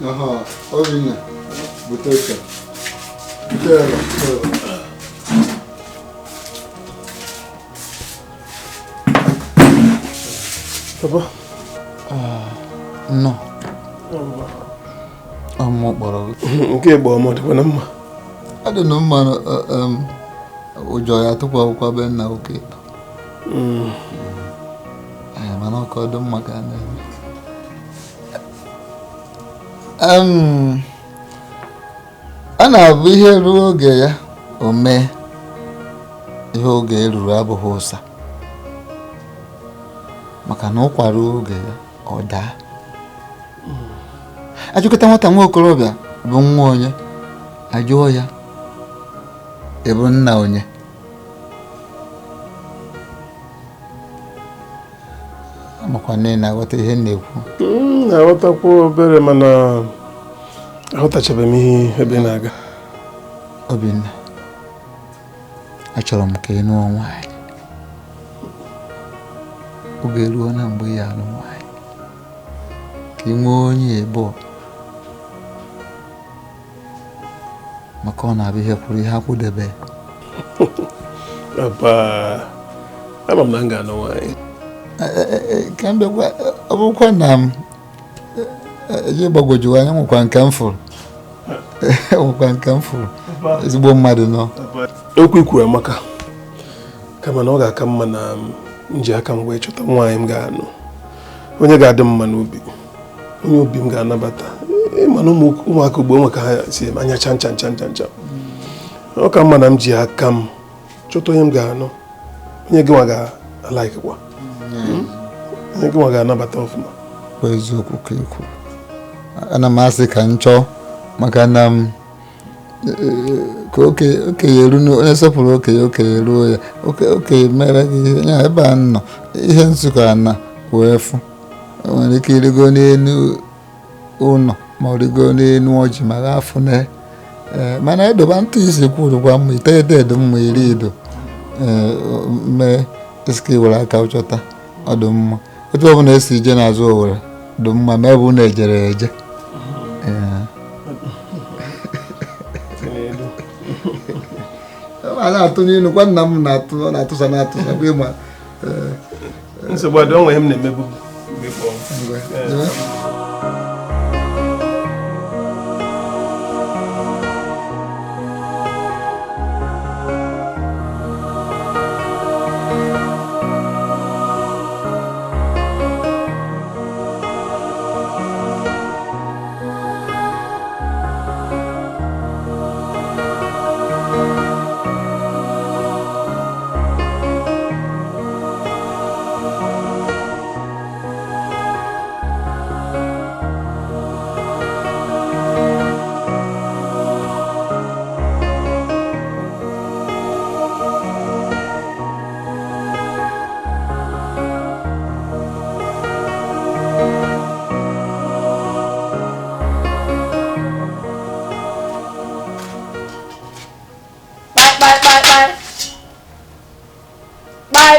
Obinna, bute oche. Bute ebe, bute ebe. Papa. Nnọọ. Ọ mụ kpọrọ gị. Nke ịgba ọma dịkwa na mma. Ọ dị na mma, ụjọ ya tupu akwụkwọ be nna oke. Mana ọ ka ọ dị mma ka a na-eme. A na-abụ ihe ruo oge ya o mee, ihe oge eruru abụghị ụsa, maka na ụkwa ruo oge ya ọ daa. Ajụkọta nwata nwa okorobịa bụ nwa onye, ajụọ ya ị bụ nna onye. Amakwa na ị na-aghọta ihe m na-ekwu. M na-aghọtakwa obere, mana aghọtachabeghị m ihe ebe ị na-aga. Obinna, achọrọ m ka ị nụọ nwaanyị. Oge eruo na mgbe ya alụ nwaanyị, ka ị nwee onye ịbụọ, maka ọ na-abụ ihe kwuru ihe akwụdebe. Papa, ama m na m ga-anụ nwaanyị. Ka m bịakwa, ọ bụrụkwa na m eji gbagwoju anya, nwekwa nke m fụrụ. Nwekwa nke m fụrụ. Ezigbo mmadụ nọ. Okwu ikwu amaka, kama na ọ ga-aka mma na m ji aka m wee chọta nwaanyị m ga-anụ, onye ga-adị m mma n'obi, onye obi m ga-anabata. Ịma na ụmụaka ugbo nwe ka ha si eme anya chan chan chan chan chan. Ọ ka mma na m ji aka m chọta onye m ga-anụ, onye gị nwa ga-alaikwa, onye gị nwa ga-anabata ọfụma. Bụ eziokwu ka ị kwuru. Ana m asị ka m chọọ, maka na m ka okenye eru, onye sọpụrụ okenye, okenye ruo ya, okenye mere gị ihe ya ebe a nọ, ihe nzukọ a na wee fụ. O nwere ike ịrịgo n'elu ụlọ ma ọ rịgo n'elu ọjị ma gha afụ na mana edoba ntụ isi kwurukwa mma iteghete edo mma iri ido mee isi were aka chọta ọ dị mma. Etu ọbụla esi ije n'azụ Owere dị mma, ma ebe unu ejere eje. A na-atụ n'ilu kwa nna m na-atụ, ọ na-atụsa na-atụsa bụ ịma. Nsogbu adị, o nwere ihe m na-emebu mgbe ị kpọrọ m.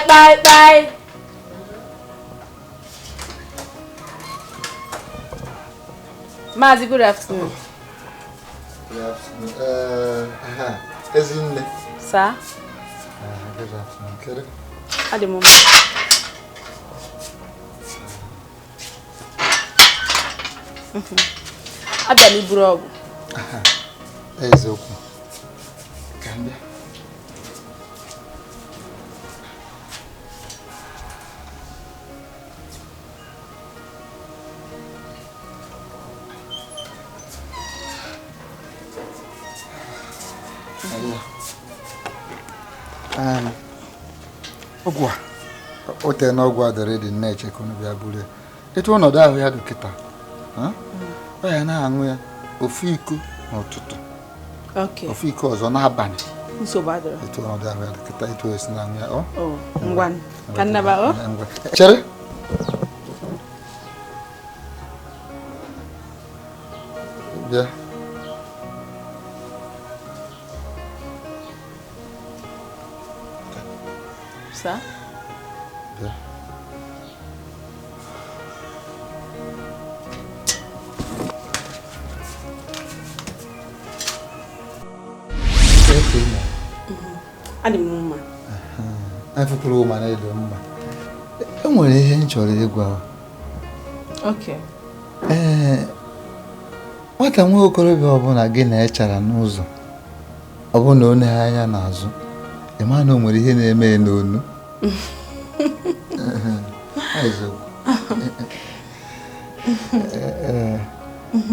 Bye, bye. Mazi, good afternoon. Good afternoon. Ezinne. Sir? Good afternoon. Kedu? Adị m mma. Abịa m iburu ọgwụ. Eziokwu. Ka m bịa. Ọgwụ a o tee na ọgwụ a dịrị dị na-eche ka unu bịa buru ya. Etu ọnọdụ ahụ ya dị kịta, ọ ya na-aṅụ ya ofu iko n'ụtụtụ, ofu iko ọzọ n'abalị. Nsogbu adịrọ. Etu ọnọdụ ahụ ya dị kịta, etu esi na-aṅụ ya. Ngwa, ka nnaba o. Chere. Bịa. Sir? Bịa. Adị m mma. Afụkwuru ma na ịdị mma. E nwere ihe m chọrọ ịgwa. Okay. Ee, nwata nwa okorobịa ọbụla gị na-echara n'ụzọ, ọ bụrụ na o negha anya n'azụ, ị ma na o nwere ihe na-eme ya n'onu.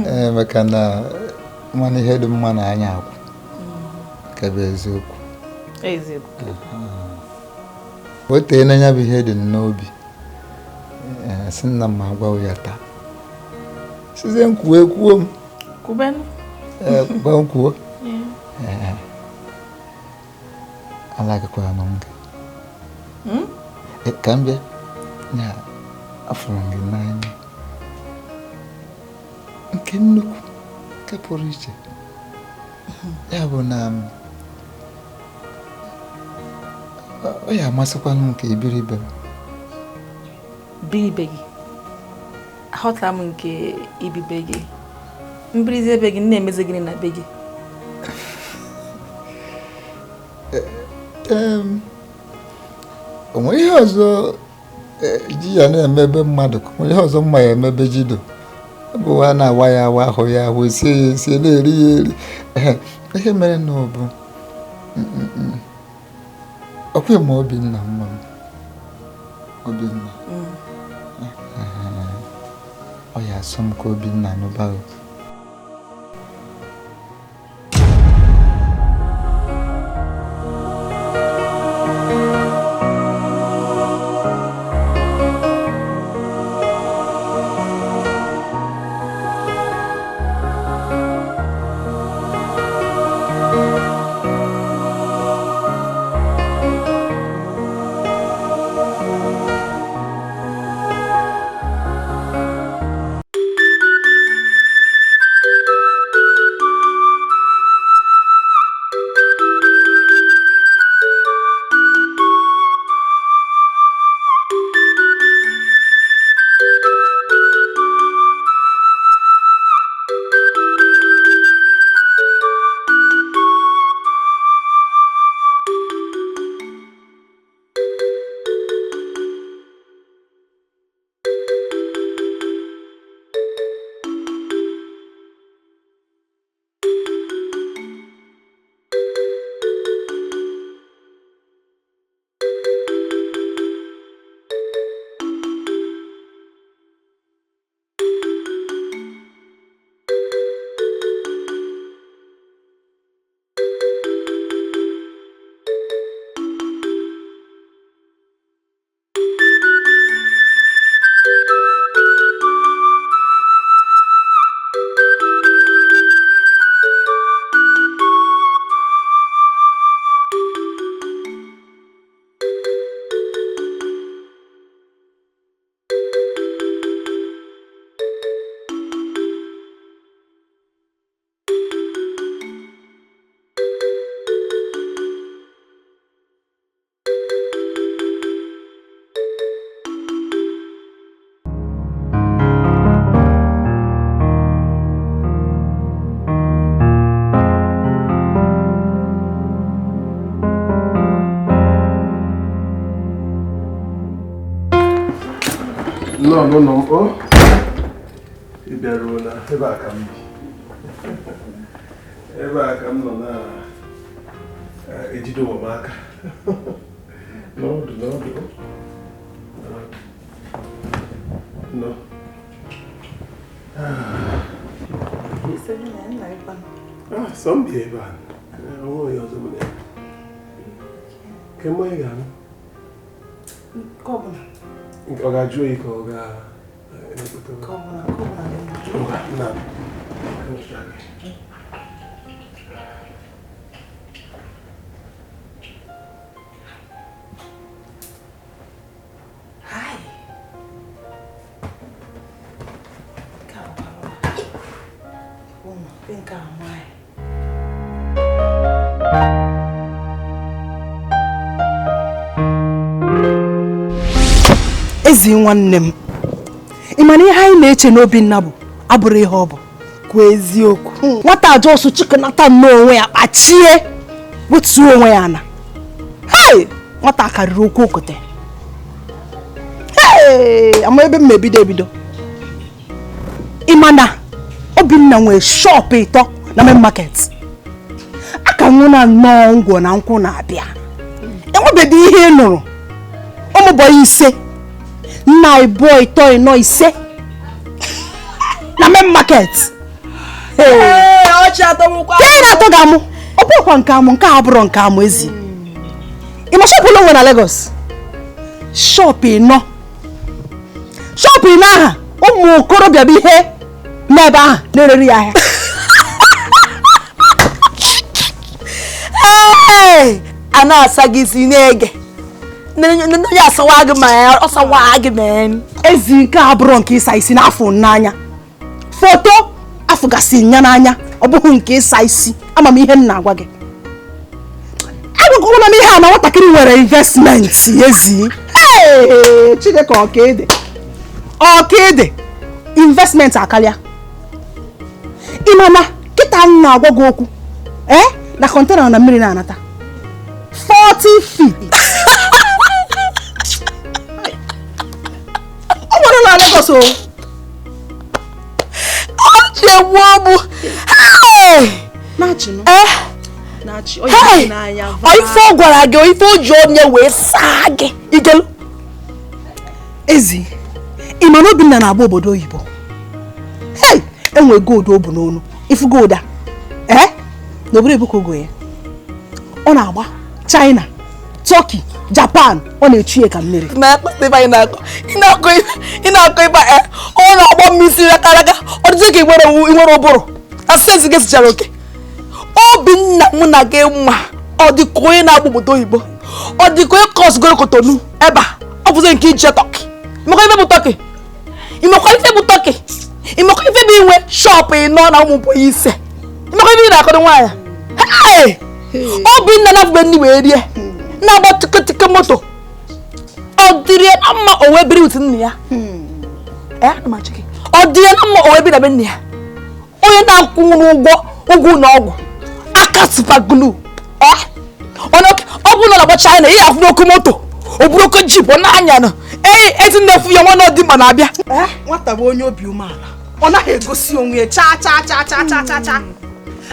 Ee, maka na mana ihe dị mma na anya akwụ ka bụ eziokwu. Eziokwu. O tee na ya bụ ihe dị n'obi. Sị nna m agwaghị ya taa. Sizie m kwuo ekwuo m. Kwubenụ. Ee, gwa m kwuo. Ee. Alagịkwara m gị. Ka m bịa. Ya, afụrụ m gị n'anya. Nke nnukwu, nke pụrụ iche. Ya bụ na ọ ya amasịkwanụ m ka i biri be m. Biri be gị? Aghọtara m nke ibibe gị. Mbirizi ebe gị na-emezi gịnị na be gị? O nwere ihe ọzọ ji ya na-emebe mmadụ, o nwere ihe ọzọ mma ya emebe jido. Ọ bụ a na-awa ya awa, ahụ ya ahụ, sie ya esie, na-eri ya eri. Ihe mere na ọ bụ ọkwa ma Obinna mma m. Obinna. Ọ ya asọ m ka Obinna nụba o. No, no, no. Oh, ị bịaruo na ebe a ka m bi. Ebe a ka m nọ na-ejide ụwa m aka. N'ọdụ, n'ọdụ. No. Ah, sọ m bi ebe a. Onwe onye ọzọ m na ya. Kemgbe ị ga-anụ? Ọ ga-ajụ oyi ka ọ ga-emepụta? Nna m. Hi. Nke a nwanyị. Ezi nwanne m, ị ma na ihe anyị na-eche n'Obinna bụ abụrụ ihe ọ bụ kwa eziokwu. Nwata aja ọsụ chịkọnata nnọọ onwe ya kpachie wetuo onwe ya na Hey, nwata karịrị okwu okote. Hey, ama ebe m ebido ebido. Ị ma na Obinna nwee shop ịtọ na main market. Aka nwụ na nnọọ ngwọ na nkwụ na-abịa. Enwebeghị ihe ị nụrụ. Ụmụ bọyị ise. Nna ịbụọ ịtọ ịnọ ise. Na main market. Ee, ọchị atọgbukwa. Ka ị na-atọ gị amụ? Ọ bụrụkwa nke amụ, nke a abụrọ nke amụ ezi. Ị ma shop ụlọ nwe na Lagos? Shop ịnọ. Shop ịnọ aha ụmụ okorobịa bụ ihe n'ebe ahụ na-ereri ya ahịa. Ee, a na-asa gị isi na-ege. Nne ya asawa gị ma ya ọ sawa gị men. Ezi nke a abụrọ nke ịsa isi n'afọ n'anya. Foto afụgasị nya n'anya, ọ bụghị nke ịsa isi. Ama m ihe m na-agwa gị. Agwakwala m ihe a na nwatakịrị nwere investment ezi. Ee, Chineke ọkaede. Ọkaede. Investment akarịa. Ị ma na kịta m na-agwa gị okwu, na container na mmiri na-anata 40 feet. Ọ nwere na Lagos o. Ọchị egbu ọgbụ. Hey! Na-achị nụ. Na-achị. Ọ Hey! yi n'anya. Ọ ife ọ gwara gị, ife o ji onye wee saa gị. Igelu. Ezi, ị ma na Obinna na-agba obodo oyibo? Hey! Enwe gold o bu n'onu. Ifu gold a? N'obodo ebuka ogo ya. Ọ na-agba China, Turkey, Japan, ọ na-echu ya ka mmiri. Na-akpata ebe anyị na-akọ. Ị na-akọ ife, ị na-akọ ife, ọ na-agba mmiri si aka aka. Ọ dịzị ka ị nwere ụbụrụ. Asịsị gị sichara oke. Obinna mụ na gị mma, ọ dị ka onye na-agba obodo oyibo. Ọ dị ka onye kọsgoro Kotonu ebe a. Ọ bụzi nke ije Turkey. Ịmakwa ife bụ Turkey? Ịmakwa ife bụ Turkey? Ịmakwa ife bụ inwe shọpụ ịnọ na ụmụ mbọyị ise? Ịmakwa ife ị na-akọrọ nwaanyị? Hey! Obinna na-afụbe nri wee rie. Na-agba tịkịtịkị moto. Ọ dịrị ya na mma o wee biri with nne ya. Ana m achị gị. Ọ dịrị ya na mma o wee biri na be nne ya. Onye na-akwụ ụgwọ ụgwọ na ọgwụ. Aka super glue. Ọ bụrụ na ọ na-agba China, ị ga-afụ n'oke moto. O buru oke jeep, ọ na-anya nọ. Ezi nne fụ ya nwa na ọdịmma na-abịa. Nwata bụ onye obi umeala. Ọ naghị egosi onwe ya chaa chaa chaa chaa chaa chaa chaa.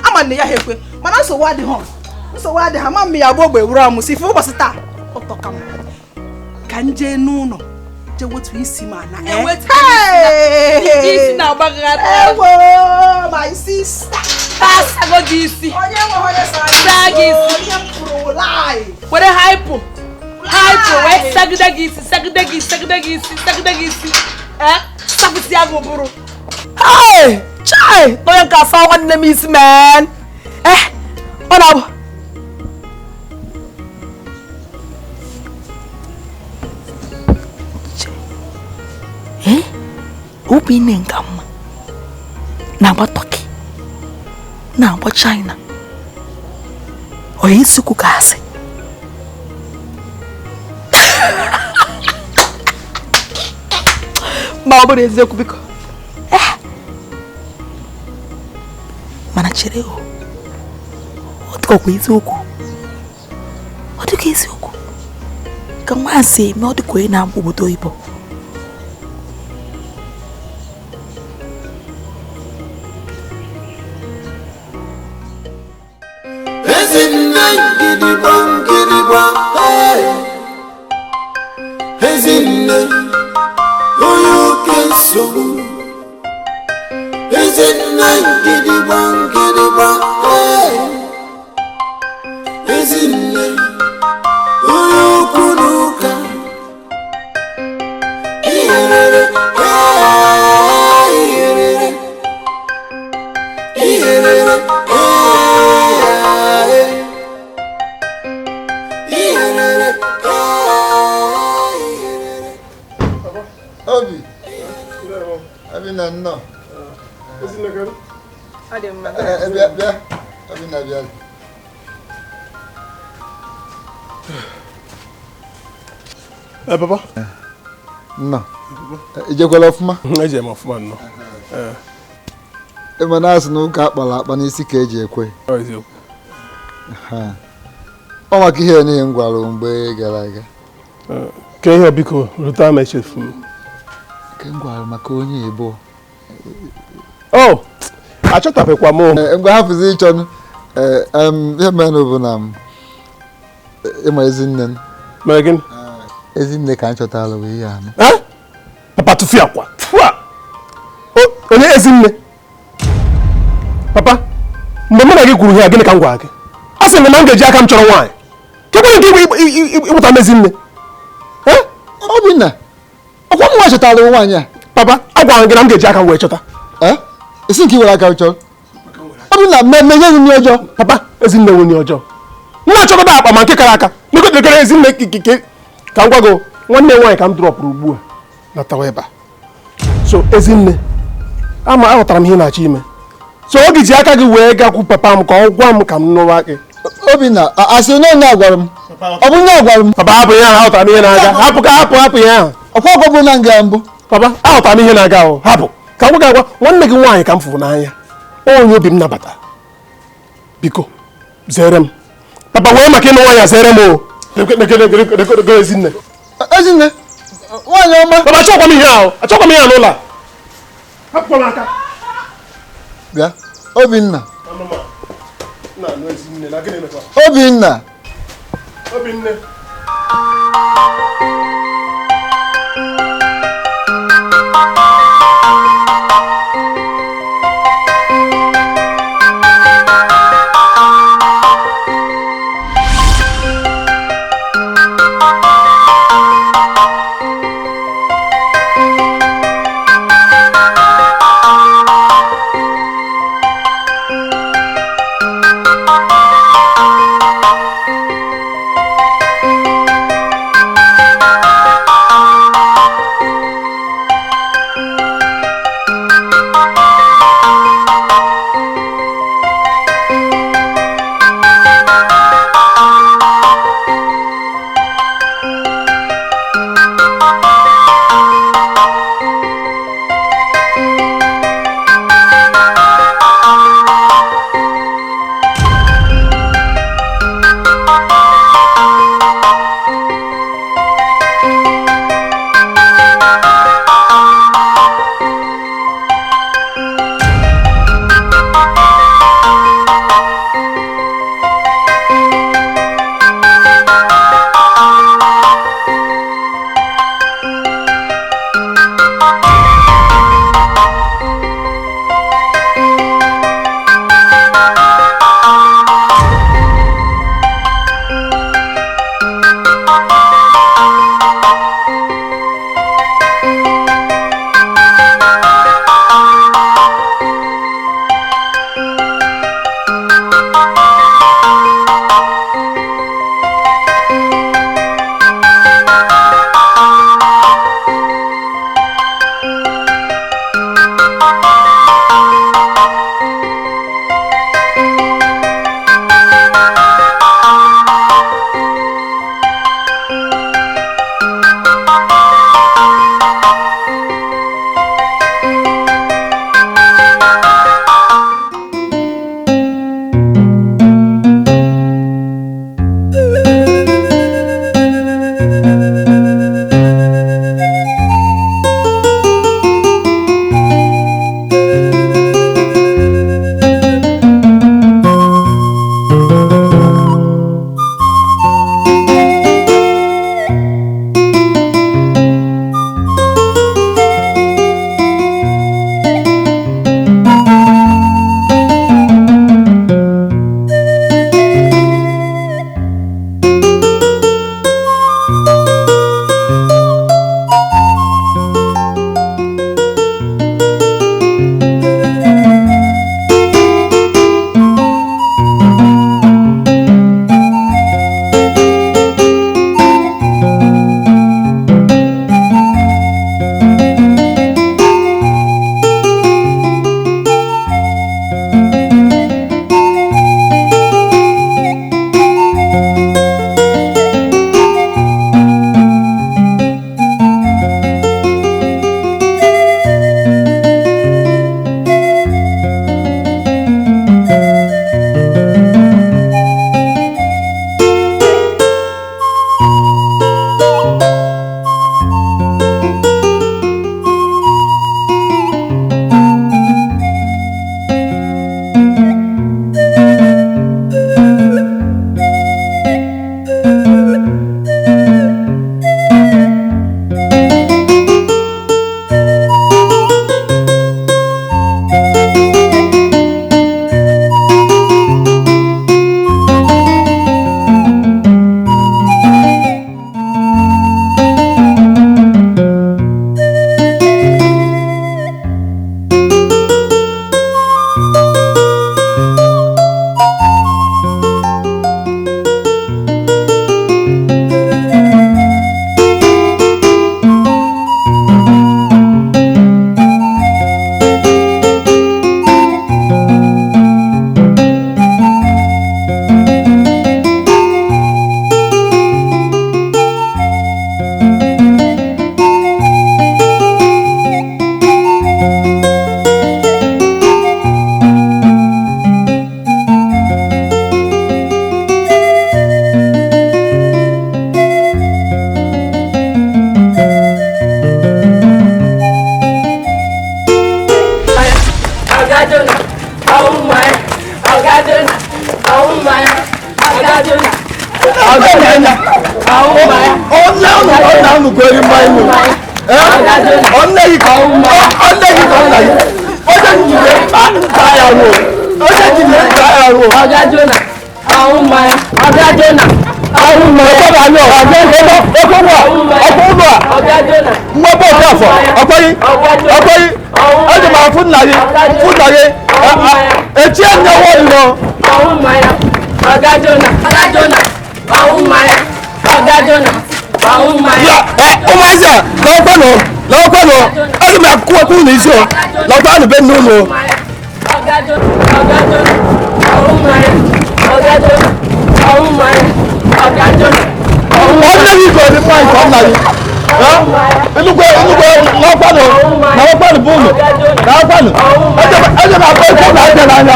Ama nne ya ha ekwe, mana nsogbu adịghị. Nsogbu adịghị, ama m ya bụ ogbe wuru amụ si ife ụbọchị taa. Ọ tọka m. Ka m jee n'ụlọ, jee wetu isi m ana. Isi na-agbagharị. Ewo, my sister. Asago gị isi. Onye nwe onye sara Saa gị isi. Onye m kwuru lie. Were hypo. Hypo wee sagide gị isi, sagide gị isi, sagide gị isi, sagide gị isi. Sapụsị ya gị ụbụrụ. Hey! Chai! Onye nke asa nwanne m isi man. Ọ na-abụ. Obinna nke mma na-agba Turkey, na-agba China. Onye isi kwu ka asị. Ma ọ bụrụ eziokwu biko. Mana chere o. Ọ dịkwa eziokwu. Ọ dịkwa eziokwu. Ka nwa si eme ọ dịkwa onye na-agba obodo oyibo. Ezinne, onye oke nsogbu. Ezinne gidigba gidigba, Ezinne, onye okwu n'ụka. Iherere, iherere, iherere, iherere. Obi. Obinna nnọọ. Bịa bịa. Obinna bịa. Papa. Nnọọ. Ijekwala ọfụma? Eje m ọfụma nnọọ. Ị ma na asị na ụka akpara akpa n'isi ka eji ekwe. Ọ eziokwu. Ọ maka ihe niile m gwara mgbe gara aga. Ka ihe biko rute ama echefu m. Ke m gwara maka onye Igbo. O achọtabekwa m. Ngwa hapụzi ịchọnụ. Ihe mere bụ na m ịma ezinne m. Mere gịnị? Ezinne ka m chọtara wee ihe anụ. Papa tụfịa akwa. Onye ezinne? Papa, mgbe mụ na gị kwuru ihe a, gịnị ka m gwara gị? A sị m na m ga-eji aka m chọrọ nwaanyị. Kedu nke ịwụta m ezinne? Obinna, ọkwa m nwa chọtara nwaanyị a. Papa, agwara m gị na m ga-eji aka m wee chọta. Esi nke i were aka chọrọ? Obinna, mmemme nye gị ọjọọ. Papa, ezinne nwunye ọjọọ. M na-achọgodo akpa ma nke kara aka. Nekere ezinne kike ka m gwa gị nwanne nwaanyị ka m drọpụrụ ugbu a natawa ebe a. So ezinne, ama aghọtara m ihe ị na-achọ ime. So ọ gị ji aka gị wee gakwu papa m ka ọ gwa m ka m nụwa gị. Obinna, asị na onye agwara m. Ọ bụ onye agwara m. Papa, hapụ ihe ahụ, aghọtara m ihe na-aga. Hapụ ka hapụ hapụ ihe ahụ. Ọkwa ọgwọ bụ na nga mbụ. Papa, aghọtara m ihe na-aga ahụ. Hapụ. Ka m gwa gị agwa, nwanne gị nwaanyị ka m fụrụ n'anya. Onye obi m nabata. Biko, zere m. Papa, wee maka ịnụ nwaanyị zere m o. Ezinne. Ezinne, nwaanyị ọma. Papa, achọkwa m ihe ahụ. Achọkwa m ihe ahụ n'ụlọ a. Hapụkwa m aka. Bịa, Obinna. Obinna. Obinne. Ọga Jona, ọwụ mmanya. Ọga Jona, ọwụ mmanya. Ọga Jona. Ọwụ mmanya. Ọ na-anụkwa mmanya nụ. Ọ nne gị ka ọ nne gị ka nna gị. Onye njide nta ya ruo. Onye njide nta ya ruo. Ọga Jona, ọwụ mmanya. Ọga Jona, ọwụ mmanya. Ọkọ na-anyụ ọkụ ụlọ ọkụ ụlọ a. Ọga Jona. Nwa bọọsụ afọ ọkwaghị ọkwaghị eji m afụ nna gị fụ nna gị echie nne nwa ino. Ọwụ mmanya. Ọga Jona, Ọga Jona, ọwụ mmanya. Ọga Jona, ọwụ mmanya. Ụmụazị a lọkwanụ lọkwanụ eji m akwụkwọ okwu ụlọ isi o lọkwanụ be nne ụlọ. Ọga Jona, Ọga Jona, ọwụ mmanya. Ọga Jona, ọwụ mmanya. Ọga Jona, ọwụ Ọ nne gị ka ọ dị mmanya ka ọ nna gị. Nnukwu nnukwu lọkwanụ na lọkwanụ bụ ụlọ na lọkwanụ eje m akpọ ekwu ụlọ aja n'anya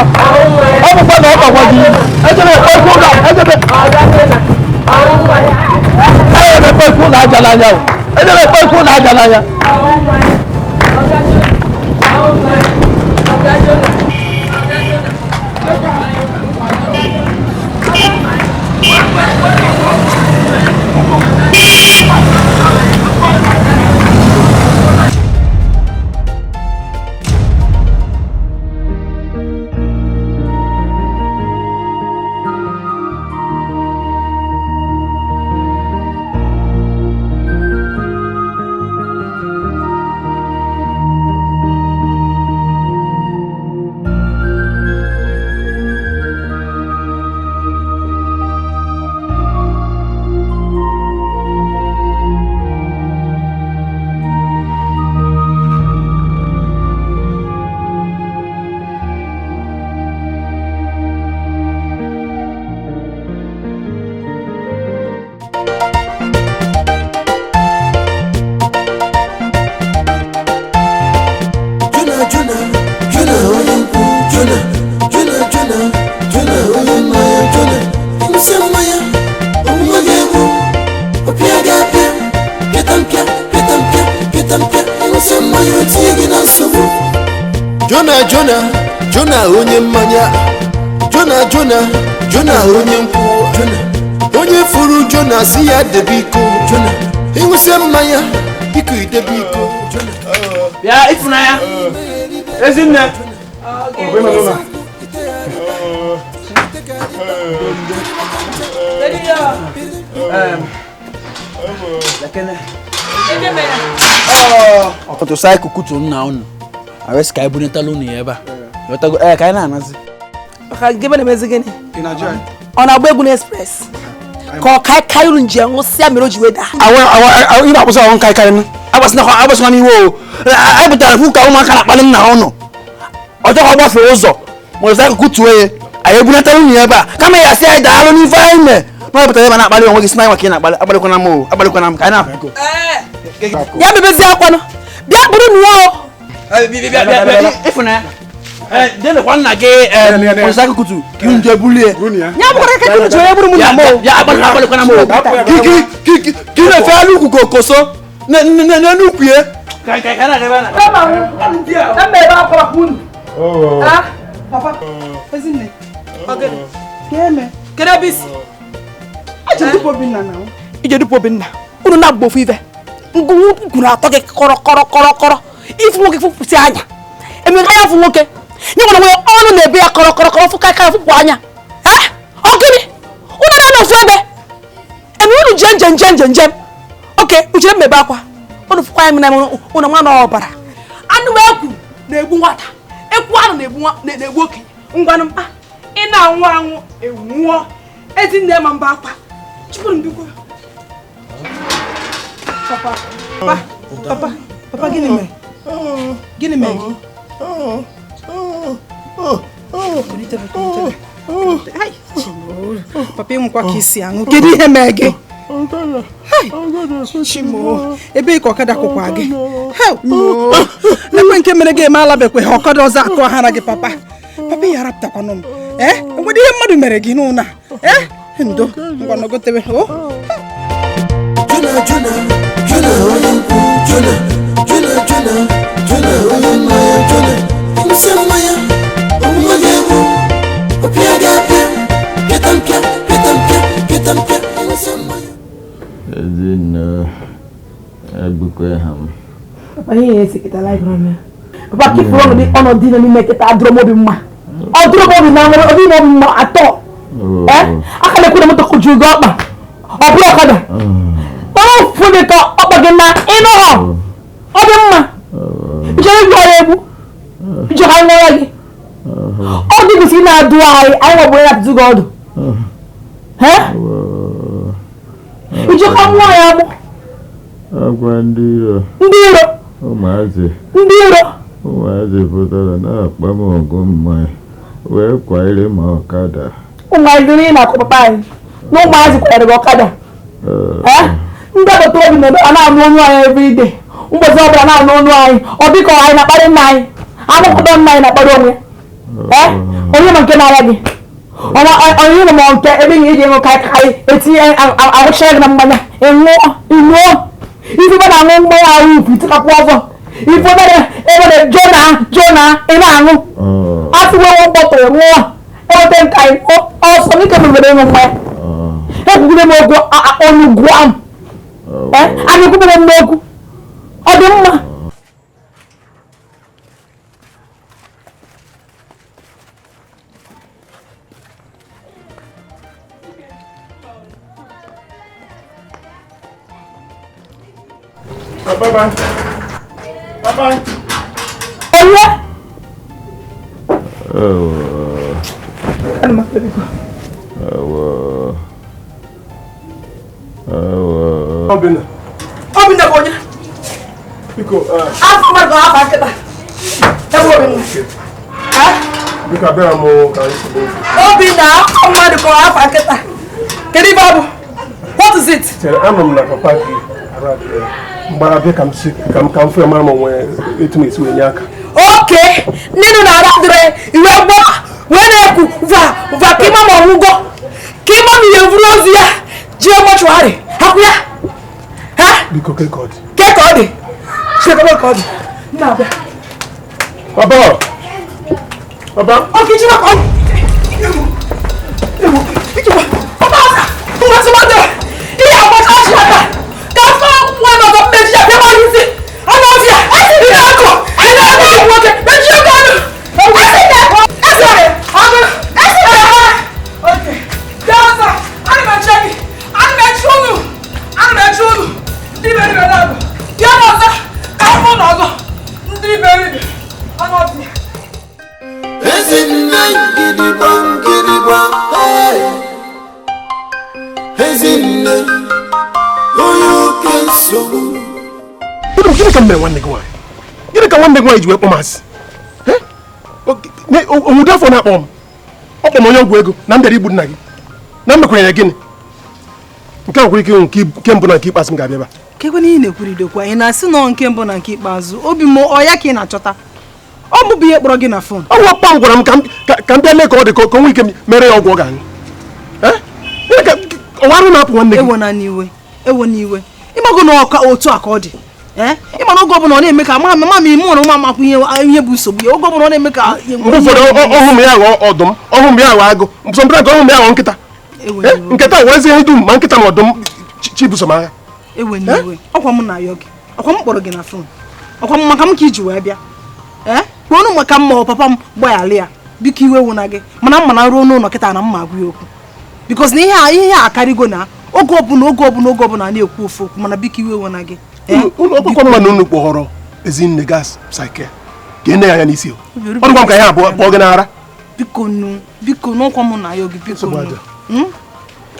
ọ bụkwa na ọ gbakwa gị eje m ekpo ekwu ụlọ eje m Ọga Jona, ọwụ mmanya. eje m ekpo ekwu ụlọ aja n'anya o eje m ekpo ekwu ụlọ aja n'anya. Ọwụ mmanya. Ọga Jona, ọwụ mmanya. Ọga Jona, Ọga Jona, ọwụ mmanya. Jona Jona Jona onye nkwụ Jona Jona Jona Jona onye mmanya Jona ịṅụsịa mmanya omume ga-egbu ọpịa ga-apịa pịata mpịa pịata mpịa pịata mpịa ịṅụsịa mmanya o tinye gị na nsogbu. Jona Jona Jona onye mmanya Jona Jona Jona onye nkwụ Jona onye furu Jona si ya debe iko Jona ịṅụsịa mmanya biko idebe iko Jona. Bịa Ifunanya. Ezinne. Ọtụtụ saịkụl kutu nna unu arịsị ka anyị bunetala unu ya ebe a. Ghọtago? Ee, ka anyị na-anazi. Maka gị na-emezi gịnị? Ọ na-agba egwu n'express ka ọ kai kai unu nji ṅụsịa mere o ji wee daa. Ị na-akwụsị ọrụ nkarịkarị m. Agbasịna m iwe o. Anyị pụtara fụ ka ụmụaka na-akpali nna ụnụ. Ọ chọghị ọ gbafere ụzọ ma ọ saịkụl kutuo ya. Anyị ebunetala unu ya ebe a. Kama ya sị anyị daalụ n'ife anyị mee. Ma ọ pụtara ebe a na-akpali onwe gị sị na anyị maka ị na-akpali akpalikwana m o. Akpalikwana m ka anyị na-apụ. Ya mebezi akwanụ bịa bụrụ nụọ o. Ifunanya. Denekwa nna gị motorcycle kutu ka unu jee bulie. Ya bụkwara ka unu ji onye bụrụ m na m o. Ya akpalikwana m o. Ka ị na-efe elu ukwu ka okoso n'elu ukwu ya. Ebe akwa maka unu. Ah, Papa, Ezinne, ka eme? Kedu ebe isi? Eji dupu Obinna na o. Ije dupu Obinna. Unu na-agba ofu ife. Ngwugwu ukwu na-atọ gị kọrọ kọrọ kọrọ kọrọ. Ifu nwoke fụpụsị anya. Emeka ya fụ nwoke. Nye nwere nwere ọnụ na-ebe ya kọrọ kọrọ kọrọ fụ kaikai fụpụ anya. Eh? Ọ gịnị? Unu na-anọ ofu ebe. Eme unu jee njem njem njem njem. Oke, uchere mmebe akwa. Unu fụkwa ya na unu nwa na ọbara. Anụ ekwu na-egbu nwata. Ekwu anụ na-egbu nwa na-egbu okenye. Ngwanụ mkpa, ị na-anwụ anwụ enwụọ. Ezinne ma mba akwa. Chukwu mbikwa. Papa, papa, papa, papa gịnị mere? Gịnị mere gị? Kulite, kulite. Ai, Chimo. Papa ịnwụkwa ka isi aṅụ. Kedu ihe mere gị? Hai, Chimo, ebe ka ọkada kwụkwa gị? Hei, lekwe nke mere gị eme alabekwe ha ọkada ọzọ akụ hara gị papa. Papa ya arapụtakwanụ m. Ee, enwere ihe mmadụ mere gị n'ụlọ a? Ee, ndo, ngwa nọgotewe. O. Jona Jona Jona onye nkwụ Jona Jona Jona Jona onye mmanya Jona ịṅụsịa mmanya Ekwe ha m. Papa, ihe esi kịta laịfụ m ya. Papa, ka ifuru ọnọdụ dị n'ime kịta adụrụ m obi mma. Ọ dụrụ m obi na nwere obi m obi mma atọ. Ee, aka na-ekwu na moto kụjuru gị ọkpa. Ọ bụrụ ọkada. Kpọrọ ụfụ dị ka ọkpa gị na ịnụ ha. Ọ dị mma. Ị chọrọ igbu ọrịa egbu. Ị chọrọ ka anyị ṅụọrọ gị. Ọ dị kwesịrị na-adụ anyị, anyị nwebụ onye na-atụtụ gị ọdụ. Ị chọrọ ka mmụọ ya agbụ. Agwa ndị iro. Ndị iro. Ụmụazị. Ndị iro. Ụmụazị pụtara na-akpa m ọgụ mmanya wee kwanyere m ọkada. Ụmụazị niile na-akụ papa anyị na ụmụazị kwanyere gị ọkada. Ndị agbata obi na na-anụ ọnụ anyị everyday. Ụbọchị ọbụla na-anụ ọnụ anyị. Ọ dịka anyị na-akparị nna anyị. Anụkọta nna anyị na-akparị onwe. Onye ma nke na-ara gị. Onye ma nke ebe ị ga-eji ṅụ kaikai etinye arụchara gị na mmanya. Ị ṅụọ, ị ṅụọ. Ife ebe na-aṅụ mmanya ahụ ifu itikapụ ọzọ. Ife ebe na jona jona ị na-aṅụ. Asị wee mkpọtụ ṅụọ. Eweta nka anyị ọsọ n'ike mebere ịṅụ mmanya. Ekwugide m okwu ọnụ gụọ m. Anyị ekwubere m n'okwu. Ọ dị mma. Bye bye. Bye bye. Onye? Obinna. Obinna bụ onye? Biko, afọ mmadụ afọ nkịta. Ebe Obinna. Biko abịara m ka anyị sogbu. Obinna, afọ mmadụ ka afọ nkịta. Kedu ibe ọ bụ? What is it? Chere, anọ m na papa gị arụ adịrị ya. Mgbara bịa ka m si ka m ka m fụ ya mara ma onwe etu m esi wee nye aka. Oke, ndị nụ na-arụ adịrị iwe gba wee na-ekwu va va ka ịma ma ọgwụgwọ ka ịma ma ihe vuru ozu ya jee mọchụarị hapụ ya. Ha? Biko ke ka ọ dị. Ke ka ọ dị. Chekwa ka ọ dị. Nna abịa. Papa. Papa. Oke chima ka ọ dị. Ewu, ichekwa. Papa, nwa tụmadụ. Ihe agbacha achị aka. Ka afọ nwa nọzọ mmechi ya bịa gbara isi. Anụ ọfịa. Ị na-akọ. Ị na-akọ nwoke. Mechie ọkụ ọnụ. Ezinne gidigbam gidigbam, hey. Ezinne, onye oke nsogbu. Gịnị ka m mere nwanne gị nwaanyị? Gịnị ka nwanne gị nwaanyị ji wee kpọọ m asị? Onwude afọ na-akpọ m. Ọ kpọ m onye ọgwụ ego na m bịara igbu nna gị. Na m mekwara ya gịnị? Nke a nwekwara ike ịnwụ nke mbụ na nke ikpeazụ m ga-abịa ebe a. Kekwe na ị na-ekwuridokwa, ị na-asị nọ nke mbụ na nke ikpeazụ, obi m ọ ya ka ị na-achọta. Ọ bụ ihe kpọrọ gị na fon. Ọ bụ papa m gwara m ka m bịa lee ka ọ dị ka o nwee ike mere ya ọgwụ ọ ga-aṅụ. Ọwa arụ na-apụ nwanne gị. Ewo na n'iwe, ewo n'iwe. Ịmago na ọka otu a ka ọ dị. Ịma na oge ọbụla ọ na-eme ka mama mama ime ụrụ nwa amakwu ihe bụ nsogbu ya. Oge ọbụla ọ na-eme ka mgbe ụfọdụ ọhụ m ya ghọọ ọdụm, ọhụ m ya ghọọ agụ, sọmpụta ka ọhụ m ya ghọọ nkịta. Nkịta werezie ihe dum ma nkịta ma ọdụm chibuso m agha. Ewe n'iwe. Ọkwa m na-ayọ gị. Ọkwa m kpọrọ gị na fon. Ọkwa m maka m ka iji wee bịa. Kwuo ọnụ maka mma ọ papa m gbaghara ya. Biko iwe wụ na gị. Mana mma na ruo n'ụlọ kịta na mma agwa ya okwu. Because na ihe a akarịgo na oge ọbụla oge ọbụla oge ọbụla na-ekwu ofu okwu mana biko iwe wụ na gị. Ụlọ ọkpụkpọ mma na unu kpọrọ Ezinne gas psyche ka ị na-anya n'isi. Ọ dịkwa m ka ya abụọ kpọọ gị n'ara. Biko nu, biko n'ọkwa m na ayọ gị biko nu.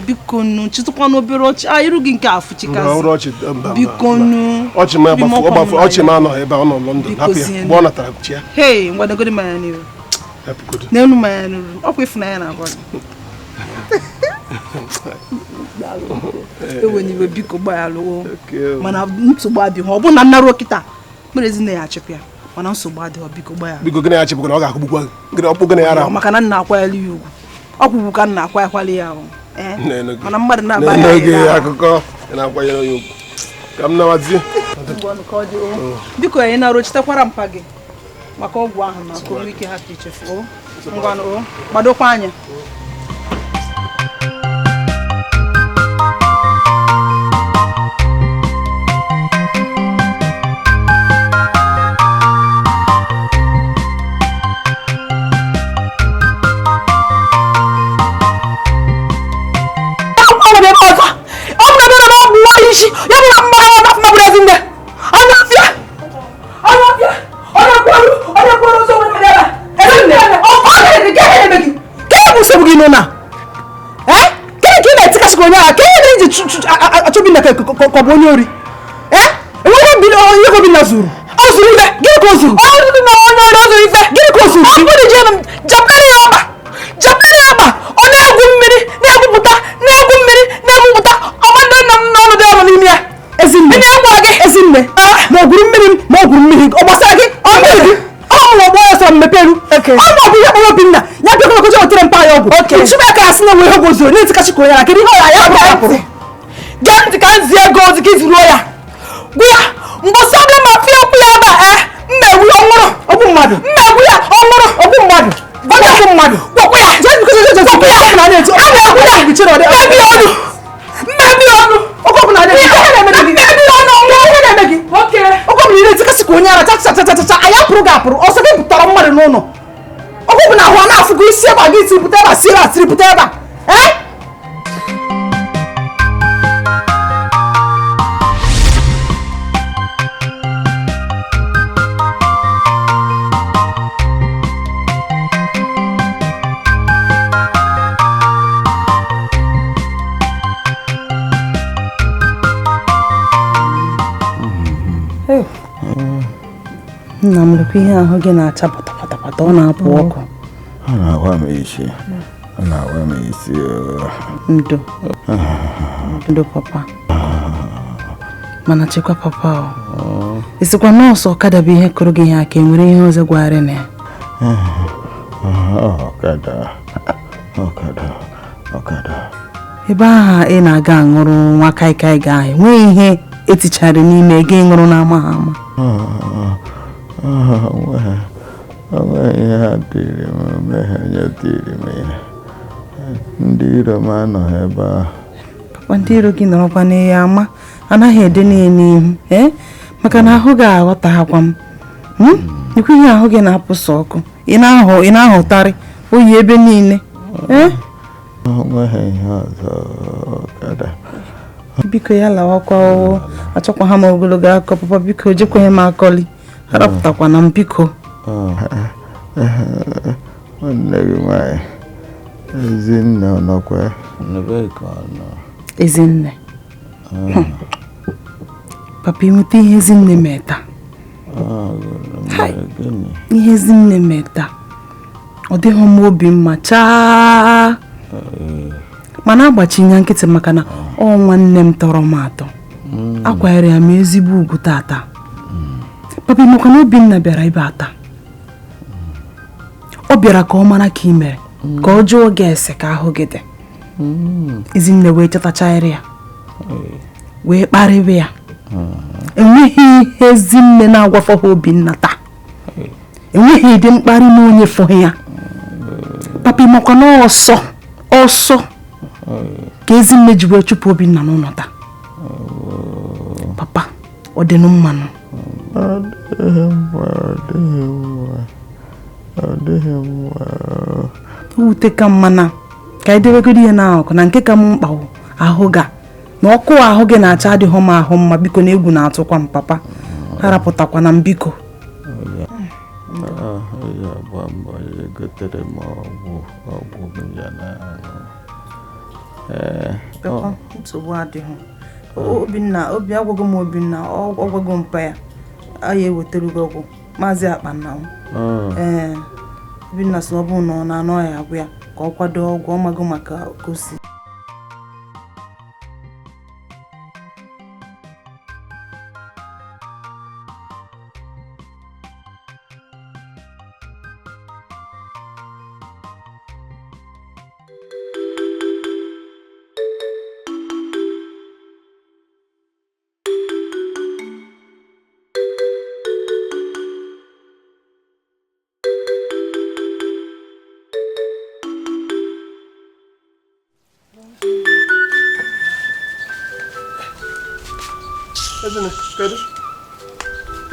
Biko nu, chịtụkwa n'obere ọchị. A iru gị nke afụchikasị. Biko nu. Ọchị m agbafu, ọchị m anọghị ebe ọ nọ London. Hapụ ya mgbe ọ natara chi ya. Hei, ngwadogodi mmanya n'iru. N'elu mmanya n'iru. Ọkwa ịfụnanya na-agwa gị. Ewe n'iwe biko gbaghalụ. Mana nsogbu adịghị. Ọ bụrụ na nnaruo kịta mere Ezinne ya achịpụ ya. Mana nsogbu adịghị, biko gbaghalụ. Biko gịnị ya achịpụ na ọ ga-akụgbukwa gị. Gịnị ọkpụ gịnị ya ara. Maka na nna akwanyela ya ugwu. Ọ kwụgbu ka nna akwanyekwala ya ahụ. Mana mmadụ na-aba ya akụkọ na-akwanyere ya ugwu. Ka m nawazie. Biko anyị na-arochitekwara mpa gị maka ọgwụ ahụ na ka o nwee ike hapụ ichefu. Ngwanụ, gbadokwa anya. gị nọ na ee gịnị ka ị na-etikasị ka onye agha ka ihe mere iji achọ Obinna ka ọ bụ onye ori ee enweghị ihe Obinna zuru ọ zuru ife gịnị ka o zuru ọ zuru na onye ori ọ zuru ife gịnị ka o zuru ọ bụrụ ji jepere ya ọkpa jepere ya ọkpa ọ na-egwu mmiri na-egwupụta na-egwu mmiri na-egwupụta ọgbandị nna m n'ọnọdụ ọrụ n'ime ya ezinne ezinne ma ọ gwuru mmiri ma ọ gwuru mmiri ọ gbasara gị ọ mmiri gị ọ mụ ọgbọ ya sọrọ mmepe elu ọ ma ọ bụ ihe kpọrọ Obinna ya bịa kọkọjọ wetere mpa ya ọgwụ nchụba aka asị na nwe ihe gozuru na-etikachi ka onye ara kedu ihe ọ ya ya gee ntị ka m zie ego ozi ka iziruo ya gwa ya mgbọsị ọbịa ma fie okwu ya ebe a mmegbu ya ọnwụrụ ogbu mmadụ mmegbu ya ọnwụrụ ogbu mmadụ ogbu mmadụ gwakwa ya gwakwa ya a na-egwu ya mmebi ọnụ mmebi ọnụ oge ọbụla mmebi ọnụ ihe na-eme gị oge ọbụla ị na-etikasị ka onye ara chachachachacha anyị apụrụ gị apụrụ ọsọ gị pụtara mmadụ n'ụlọ oge ọbụla ahụ a na-afụgo isi ebe a gị tiri pụta ebe a si ebe a tiri pụta ebe a ee nna m lekwa ihe ahụ gị na-acha patapatapata ọ na-apụ ọkụ ọ na-awa m isi ọ na-awa m isi ndo ndo papa mana chekwa papa o isikwa nọọsụ ọkada bụ ihe kụrụ gị ihe aka enwere ihe ọzọ gwara na ya ọkada ọkada ọkada ebe ahụ ị na-aga aṅụrụ nwa kaikai gị ahụ enweghị ihe etichara n'ime gị ṅụrụ n'ama ha ama onweghị ihe ha tiri m omeghe onye tiri m ihe ndị iro m anọghị ebe ahụ papa ndị iro gị nọrọkwa n'ihe ama anaghị ede n'ihe n'ihu ee maka na ahụ gị aghọtaghakwa m ekwe ihe ahụ gị na-apụsa ọkụ ị na-ahụtarị oyi ebe niile ee onweghị ihe ọzọ ọkada biko ya lawakwa o achọkwa ha m ogologo akọ papa biko jekweghị m akọli arapụtakwana m biko nwanne gị nwaanyị Ezinne ọ nọkwa Ezinne papa ịnweta ihe Ezinne mee taa ihe Ezinne mee taa ọ dịghị m obi mma chaa mana agbachinya nkịtị maka na ọ nwanne m tọrọ m atọ akwanyere ya m ezigbo ugwu tata papa ịmakwa na Obinna bịara ebe ata ọ bịara ka ọ mara ka ị mere ka ọ jụọ gị ese ka ahụ gị dị Ezinne wee chetachara ya wee kparịba ya enweghị ihe Ezinne na-agwafọghị Obinna taa enweghị ịdị mkparị na onye fọghị ya papa ịmakwa na ọsọ ọsọ ka Ezinne ji wee chụpụ Obinna n'ụlọ taa papa ọ dị mmanụ ewute ka mma na ka anyị debegoro ihe n'akụkụ na nke ka m mkpa ahụ ga na ọkụ ahụ gị na-acha adịghị m ahụ mma biko na egwu na-atụkwa m papa harapụtakwana m biko nsogbu adịghị Obinna obi agwago m Obinna ọgwago mpa ya anyị ewetara gị ọgwụ maazị Akpanna m ee Obinna sị ọ bụ na ọ na-anọ ya agwụ ya ka ọ kwado ọgwụ ọ mago maka ka o si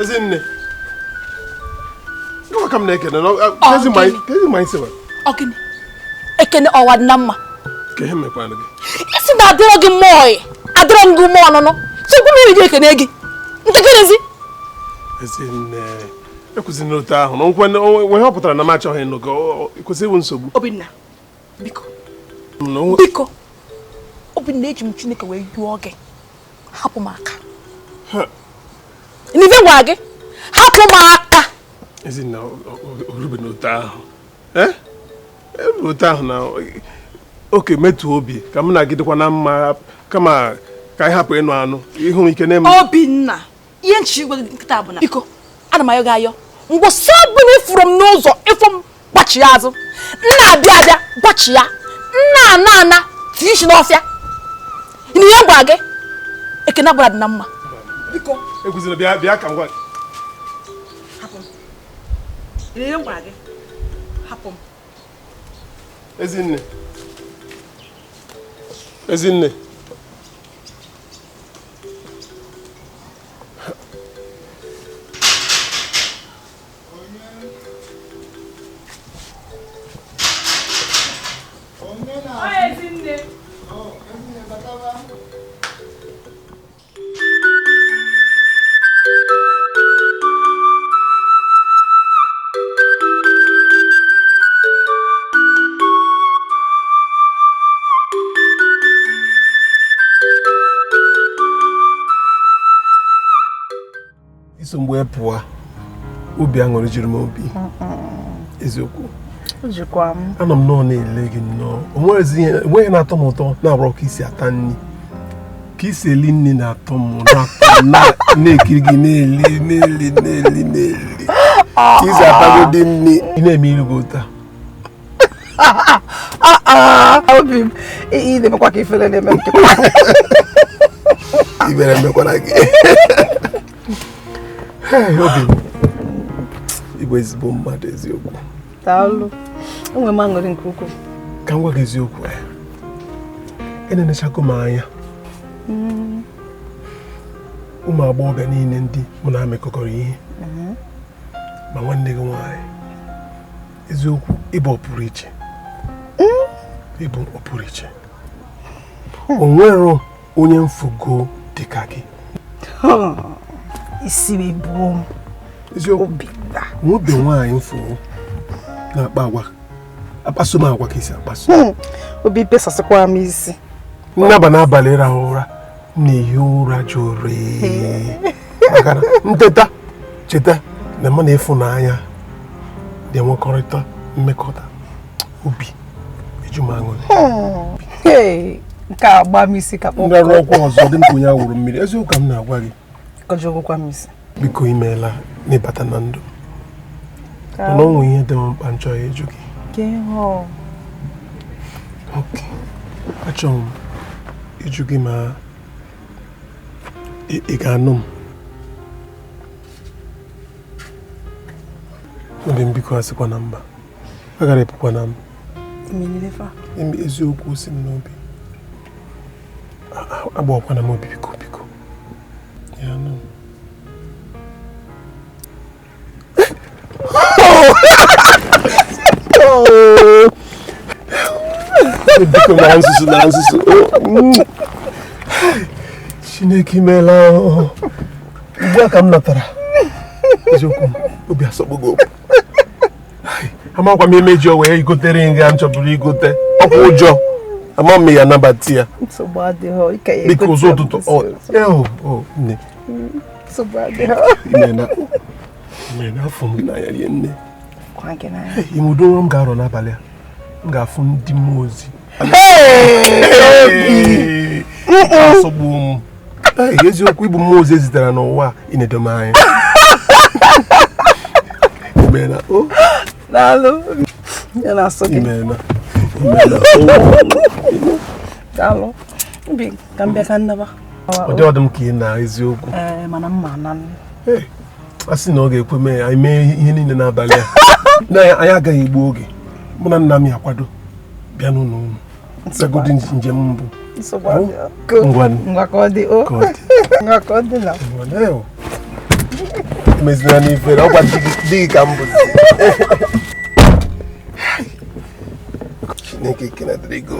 Ezinne, gịwa ka m na-ekene Ogini ekene ọwa dị na mma ka ihe mekwanụ gị isi na adịrọ gị mmụọ adịrọ m gị mmụọ ọnụnụ tupu m iri gị ekene gị ntekere Ezinne ekwuzina otu ahụ na nkwe ihe ọ pụtara na m achọghị ịnụ gị kwụsị iwu nsogbu Obinna biko Biko Obinna, eji m Chineke wee yụọ gị, hapụ m aka. N'ife gwa gị, hapụ m aka. Ezinna, orube n'otu ahụ. Otu ahụ na oke metụ obi ka m na gị dịkwa na mma, kama ka anyị hapụ ịnụ anụ ihu ike na-eme. Obinna, ihe nchi igwe nkịta bụ na biko, ana m ayọ gị ayọ, mgbe ọbụla ịfụrụ m n'ụzọ, ịfụ m gbachi ya azụ, nna abịa abịa gbachi ya, nna ana ana tinye isi n'ọfịa. Ihe ngwa gị, ekene agbara dị na mma. Biko ekwuzina, bịa bịa ka m gwa gị. Hapụ m. Ihe ngwa gị, hapụ m. Ezinne, Ezinne, iso mgbe pụọ, obi aṅụrị juru m obi. Eziokwu, anọ m nọọ na-ele gị nnọọ, onweghị na-atọ m ụtọ na-abụrụ ka isi ata nri, ka isi eli nri na-atọ m na-ekiri gị na-eli na-eli na-eli na-eli ka isi atagodi nri, ị na-eme iru gị ụta. Obi m, ị na-emekwa ka ifere na-eme nkịta. Ibere emekwara gị. Obi m, ịbụ ezigbo mmadụ eziokwu. Daalụ, enwere m aṅụrị nke ukwuu. Ka m gwa gị eziokwu, enenechago m anya ụmụ agbọghọbịa niile ndị mụ na ha mekọkọrọ ihe, ma nwanne gị nwaanyị, eziokwu, ịbụ ọpụrụ iche. Ịbụ ọpụrụ iche. O nwere onye mfugo dịka gị. Isi ebuo m. Eziokwu, nwobe nwaanyị mfugo na-akpa agwa, akpaso m agwa ka isi akpaso. Obi pesasịkwara m isi. Nnaba n'abalị ịrahụ ụra, na-ehi ụra jụrụ, maka na nteta cheta na mụ na ịfụnanya dị enwekọrịta mmekọta, obi eju m aṅụrị. Nke a gba m isi ka nrarụ ọkwa ọzọ dị m ka onye awụrụ mmiri. Eziokwu ka m na-agwa gị. Biko imeela n'ịbata na ndụ. Mana ọ nwere ihe dị m mkpa m chọrọ ịjụ gị. Achọrọ m ịjụ gị ma ị ga-anụ m. Obi m, biko asịkwa na mba, agara epụkwa na m. Eziokwu si m n'obi, agbawakwana m obi, biko biko. Ya nụ m. Biko na nsusu na nsusu. Chineke imeela. Ugbu a ka m natara. Eziokwu m, obi asọgbugo. Amakwa m emejọ wee igotere nga m chọburu igote. Ọkwa ụjọ. Ama m ya anabata ya. Biko ụzọ ụtụtụ. Nne. Imeela. Imeela, afọ m gị n'anya rie nne. Ime udo m ga-arọ n'abalị a, m ga-afụ ndị mmụọ ozi. Asọgbuo m. Eziokwu, ịbụ mmụọ ozi ezitere n'ụwa ị na-edo m anya. Imeela. Daalụ. Ya na-asọ gị. Imeela. Imeela. Daalụ. Obi, ka m bịa ka nnaba. Ọ dị ọdụ m ka ị na eziokwu. Mana mma na a sị na ọ ga-ekwe mee anyị mee ihe niile n'abalị a. Na anyị agaghị egbu oge. Mụ na nna m ya akwado bịa n'ụlọ unu. Sagodi njem mbụ. Ngwa ka ọ dị. Ngwa ka ọ dị na. Emezina n'ifere, ọgwa di gị ka m bụzi. Chineke ekele dịrị gị.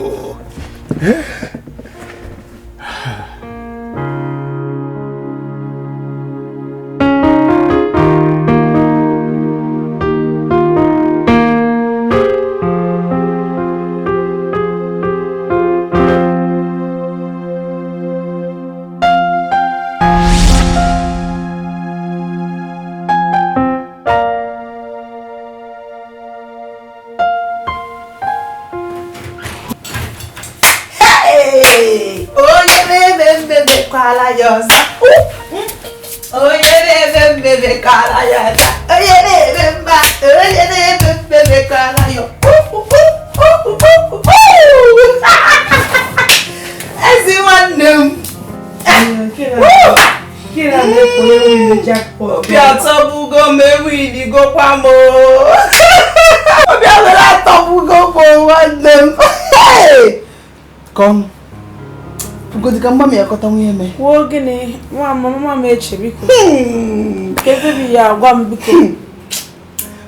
mmemekwala ya ọzọ. Onye na-eme mmemekwala ya ọzọ. Onye na-eme mma, onye na-eme mmemekwala ya. Ezi nwanne m. Obi atọgbugo m, ewinigokwa m. Obi atọgbugo m nwanne m. Kom. Ugodi ka mma m yakọta nwunye me. Kwuo gịnị? Nwa mama m eche biko. Ka ebe ya agwa m biko.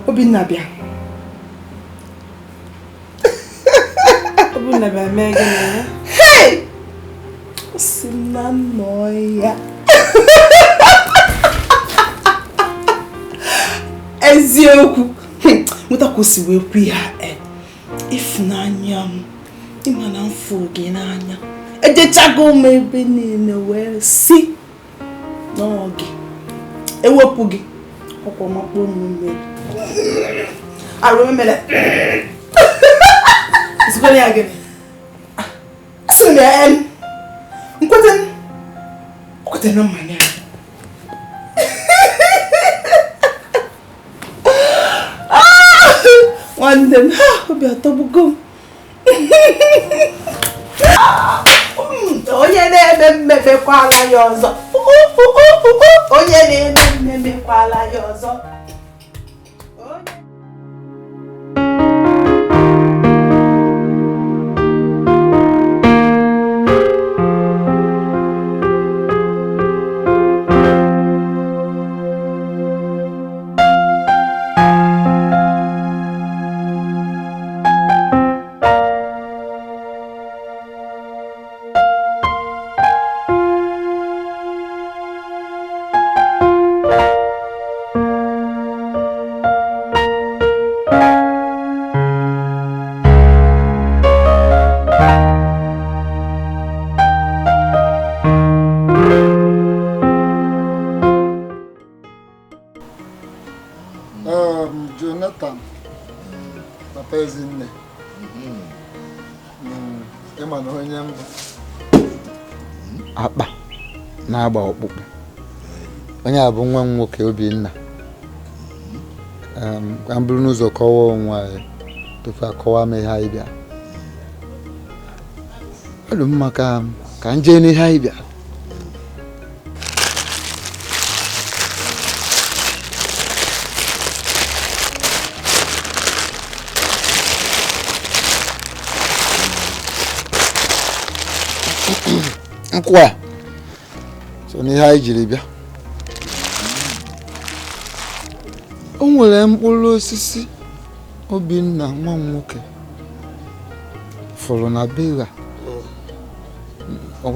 Obinna bịa. Obinna bịa mee gịnị? Hey! Si na nnọọ ya. Eziokwu. Nweta ka o si wee kwu ya ịfụnanya m, ịma na mfụ gị n'anya. Ejechago m ebe niile wee si n'oge ewepụ gị ọkwa makpọ m mmiri. Arụ mere. Isikwere ya gịnị? Asịrị m ya em. Nkwete na mmanya. Nwanne m, ha obi atọgbugo m. Onye na-eme mmemekwala ya ọzọ. Onye na-eme mmemekwala ya ọzọ. Jonathan, papa Ezinne, ịma na onye mbụ akpa na-agba ọkpụkpụ. Onye a bụ nwa m nwoke Obinna. Ka m buru n'ụzọ kọwaa onwe anyị tupu akọwa m ihe anyị bịara. Ọ dị mma ka m jee n'ihe anyị bịara. Nkwụ a so n'ihe anyị jiri bịa. O nwere mkpụrụ osisi Obinna nwa m nwoke fụrụ na be ya. Ọ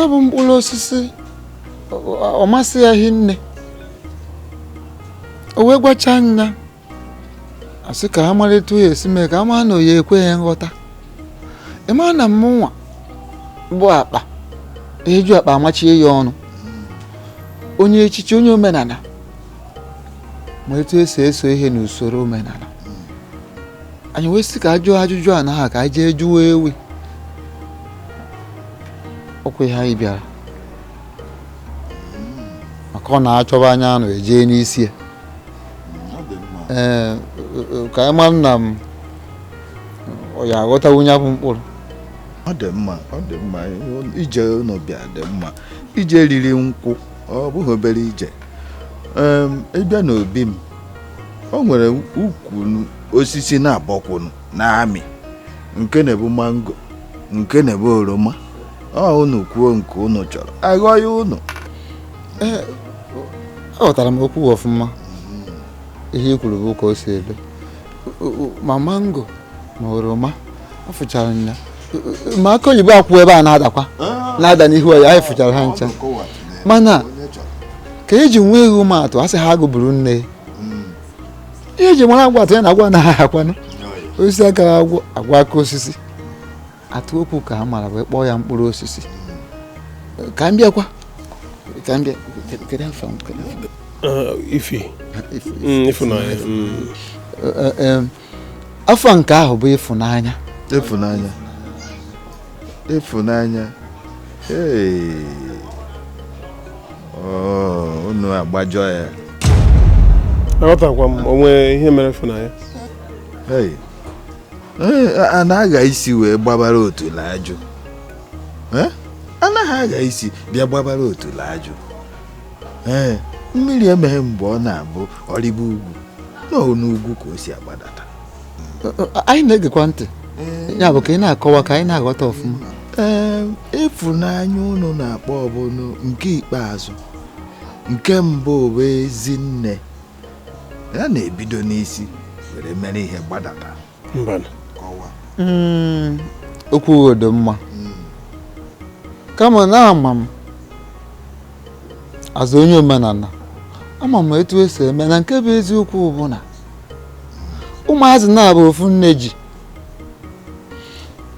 bụ mkpụrụ osisi ọ masị ya hinne. O wee gwacha nya asị ka ha mara etu ya esi mee ka a mara na oyi ekweghị nghọta. Ị mara na mụnwa bụ akpa eju akpa amachie ya ọnụ. Onye echichi onye omenala ma etu esi eso ihe n'usoro omenala. Anyị wee sị ka a jụọ ajụjụ a na ha ka anyị jee jụọ ewi. Ọkwa ihe anyị bịara maka ọ na-achọba anya anụ ejee n'isi ya. Ee, ka anyị mara na m ọ ya aghọtawu ya bụ mkpụrụ. Ọ dị mma, ọ dị mma. Ije unu bịa dị mma. Ije riri nkwụ, ọ bụghị obere ije. Ịbịa n'obi m, o nwere ukwu osisi na-abọkwụnụ na-amị, nke na-ebu mango, nke na-ebu oroma. Ọ unu kwuo nke unu chọrọ, aghọ ya unu. Ee, aghọtara m okwu ọfụma. Ihe i kwuru bụ ka o si ebe. Ma mango ma oroma, ọ fụchara ya. Ma aka oyibo akwụ ebe a na-adakwa na-ada n'ihu ya, anyị fụchara ha ncha. Mana ka eji nwee ewu m atụ, asị ha agụburu nne. Ihe eji mara agwọ atụ ya na agwọ anaghị akwanụ. Osisi akara agwọ agwọ aka osisi. Atụ okwu ka ha mara wee kpọọ ya mkpụrụ osisi. Ka m bịakwa. Ka m bịa. Kedu afọ m? Ifi. Ịfụnanya. Afọ nke ahụ bụ ịfụnanya. Ịfụnanya. Ịfụnanya. Hey. Oh, unu agbajọ ya. Aghọtakwa m onwe ihe mere Ịfụnanya. Hey. A na-agha isi wee gbabara otule ajụ. Anaghị agha isi bịa gbabara otule ajụ. Ee, mmiri emeghe mgbe ọ na-abụ ọrịba ugwu. N'ugwu ka o si agbadata. Anyị na-egekwa ntị. Ya bụ ka ị na-akọwa ka anyị na-aghọta ọfụma. Ee, ịfụnanya unu na-akpọ ọbụnụ nke ikpeazụ. Nke mbụ bụ Ezinne. Ya na-ebido n'isi were mere ihe gbadata. Mba. Kọwa. Okwu dị mma. Kama na ama m azụ onye omenala, ama m etu esi eme na nke bụ eziokwu bụ na ụmụazị na-abụ ofu nne ji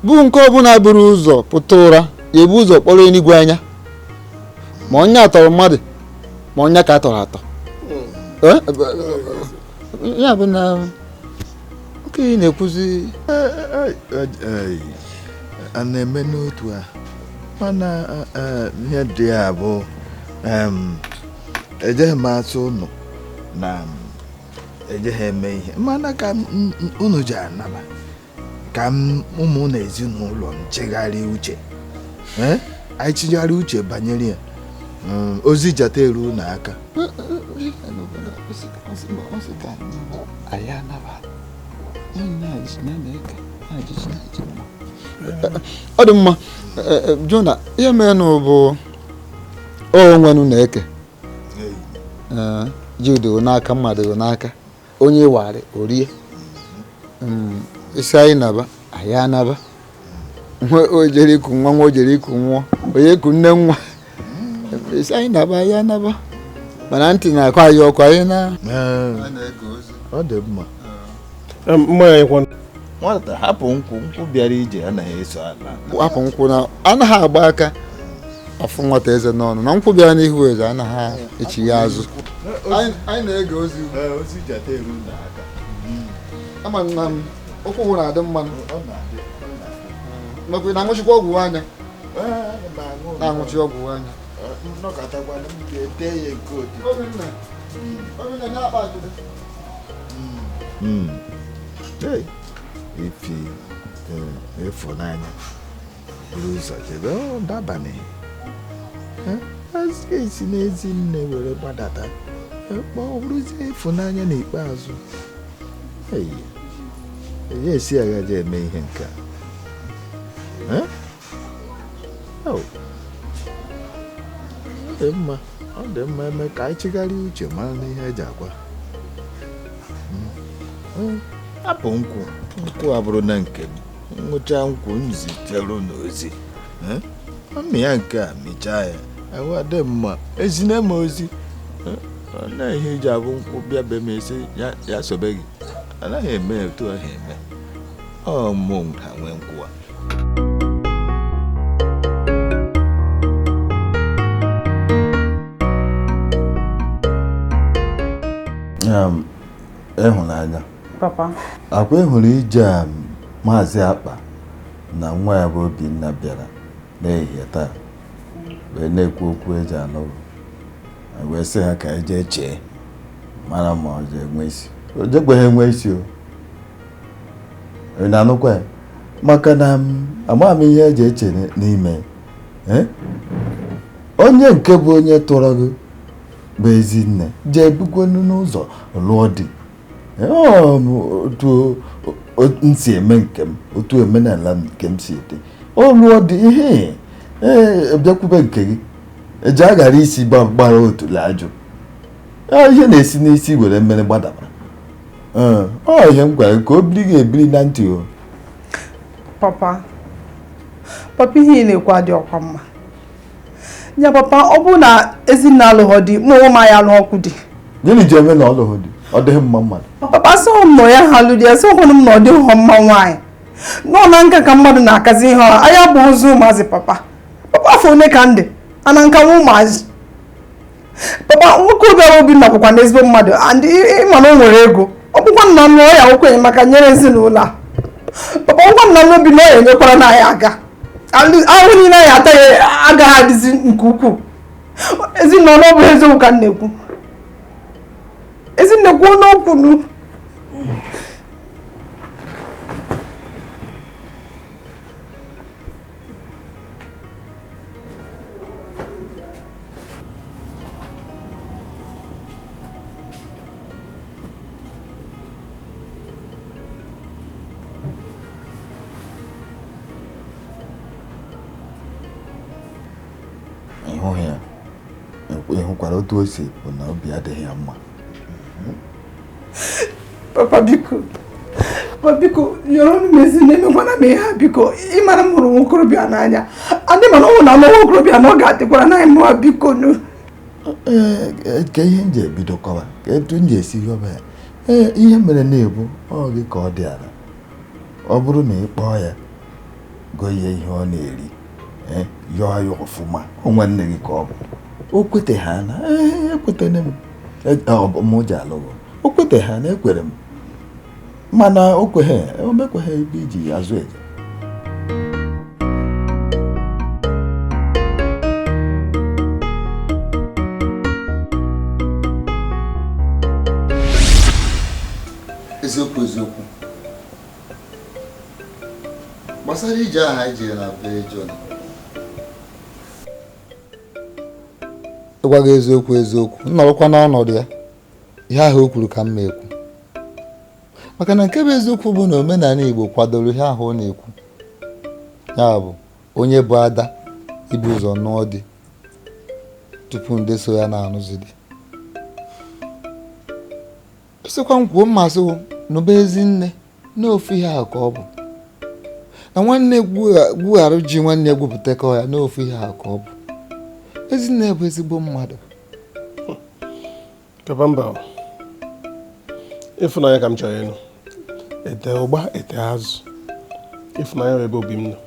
bụ nke ọbụla buru ụzọ pụta ụra ya ebu ụzọ kpọrọ eluigwe anya, ma onye atọrọ mmadụ ma onye ka atọrọ atọ. Ya bụ na okenye na-ekwuzi a na-eme n'otu a, mana ihe dị ya bụ ejeghị m asụ ụnụ na ejeghị eme ihe, mana ka unu ji anaba ka ụmụ na ezinụlọ m chegharị uche. Anyị chegharị uche banyere ya, ozi jata eru n'aka. Ọ dị mma Jona, ihe merenụ bụ onwenu na-eke ji udo n'aka, mmadụ n'aka, onye warị orie isi anyị naba anyị anaba, o jere iku nwa, nwa o jere iku nwa, onye iku nne nwa, isi anyị naba anyị anaba, mana ntị na-akọ anyị ọkụ anyị na ọ dị mma. Mmanya kwa nwata hapụ nkwụ, nkwụ bịara ije anaghị eso ala. Hapụ nkwụ na anaghị agba aka afụ nwata eze n'ọnụ, na nkwụ bịara n'ihu eze anaghị echi ya azụ. Anyị na-ege ozi ozi jata eru n'aka. Ama nna m okwu hụ na-adị mma, makwa na-aṅụchikwa ọgwụ anya, na-aṅụchi ọgwụ anya. Ifi Ịfụnanya buru ụzọ jebe ọ dabanị esi n'ezi nne were gbadata, ọ bụrụzie Ịfụnanya n'ikpeazụ. Eyi esi agaghị eme ihe nke a. Ọ dị mma, ọ dị mma eme ka anyị chegharịa uche mara n'ihe eji agwa. Hapụ nkwụ, nkwụ abụrụ na nke m, ngwụcha nkwụ m zitere n'ozi. Amị ya nke a mịchaa ya, ahụ adị mma, ezine m ozi. Ọ na ihe eji abụ nkwụ bịa be m esi ya sobe gị. Anaghị eme otu ahụ eme. Ọ mụ ha nwee nkwụ a. Ịhụnanya. Papa. Akwa ịhụrụ ije a Maazị Akpa na nwa ya bụ Obinna bịara n'ehihie taa wee na-ekwu okwu eji anụ, wee sị ha ka eje chee mara ma ọ ga-enwe isi. O jekweghị enwe isi o. Ị na-anụkwa ya? Maka na amaghị m ihe eji eche n'ime. Onye nke bụ onye tụrụ gị bụ Ezinne jee bukwenu n'ụzọ lụọ di. Otu m si eme nke m, otu omenala nke m si dị. O lụọ di ihe bịakwube nke gị eji aghara isi gbara otule ajụ. Ihe na-esi n'isi were mmiri gbadabara. Ọ ihe m gwara ka o biri gị ebiri na ntị o. Papa, papa ihe ị na-ekwu adị ọkwa mma. Ya papa, ọ bụrụ na Ezinne alụghọ di, mụ onwe m anyị alụghọkwu di. Gịnị ji eme na ọ lụghọ di? Ọ dịghị mma mmadụ. Papa sị m nọ ya ha lụ di, sị m na ọ dịghọ mma nwaanyị. Nọ na nka ka mmadụ na-akazi ihe ọha, anya bụ ozu ụmụazị papa. Papa afọ one ka ndị, ana nka nwa ụmụazị. Papa nwoke obiara Obinna bụkwa na ezigbo mmadụ, and ịma na o nwere ego. Ọ bụkwa nna m lụọ ya nwoke enyemaka nyere ezinụlọ a. Papa ngwa nna m Obinna ọ ya enyekwara na anyị aka. Ahụ niile anyị ata ya agaghị adịzi nke ukwuu. Ezinne, ọ bụ eziokwu ka m na-ekwu? Ezinne, kwuo n'okwu nụ. Ịhụghị ya, ịhụkwara otu o si bụ na obi adịghị ya mma. Papa biko, papa biko, nyere m Ezinne, emekwana m ihe a biko. Ịmara m hụrụ nwokorobịa n'anya, adị mana ọ nwụ na anụ nwokorobịa na ọ ga-adịkwara n'anyị mma, biko nụ. Ee, ka ihe m ji ebido kọwa ka etu m ji esi yọba ya. Ee, ihe mere na-ebu ọ gị ka ọ dị ala. Ọ bụrụ na ị kpọọ ya, gọọ ya ihe ọ na-eri, yọọ ya ọfụma, o nwanne gị ka ọ bụ. O kwete ha na ekwetene m, mụ ji alụghị. O kwete ha na ekwere m, mana o kweghị, o mekweghị ebe iji azụ eje. Eziokwu eziokwu gbasara ije ahụ anyị jere na be Jona, ịgwa gị eziokwu eziokwu, m nọrọkwa n'ọnọdụ ya, ihe ahụ o kwuru ka m ma ekwu, maka na nke bụ eziokwu bụ na omenala Igbo kwadoro ihe ahụ ọ na-ekwu. Ya bụ onye bụ ada ibu ụzọ nụọ di tupu ndị so ya na-anụzi di. Sịkwa m kwuo mmasị n'ụba Ezinne n'ofu ihe ahụ ka ọ bụ na nwanne gwugharụ ji nwanne gwupụtakọ ya n'ofu ihe ahụ ka ọ bụ. Ezinne bụ ezigbo mmadụ. Papa mba, ịfụnanya ka m chọrọ ịnụ. Ete ụgba ete azụ, ịfụnanya bụ ebe obi m nọ.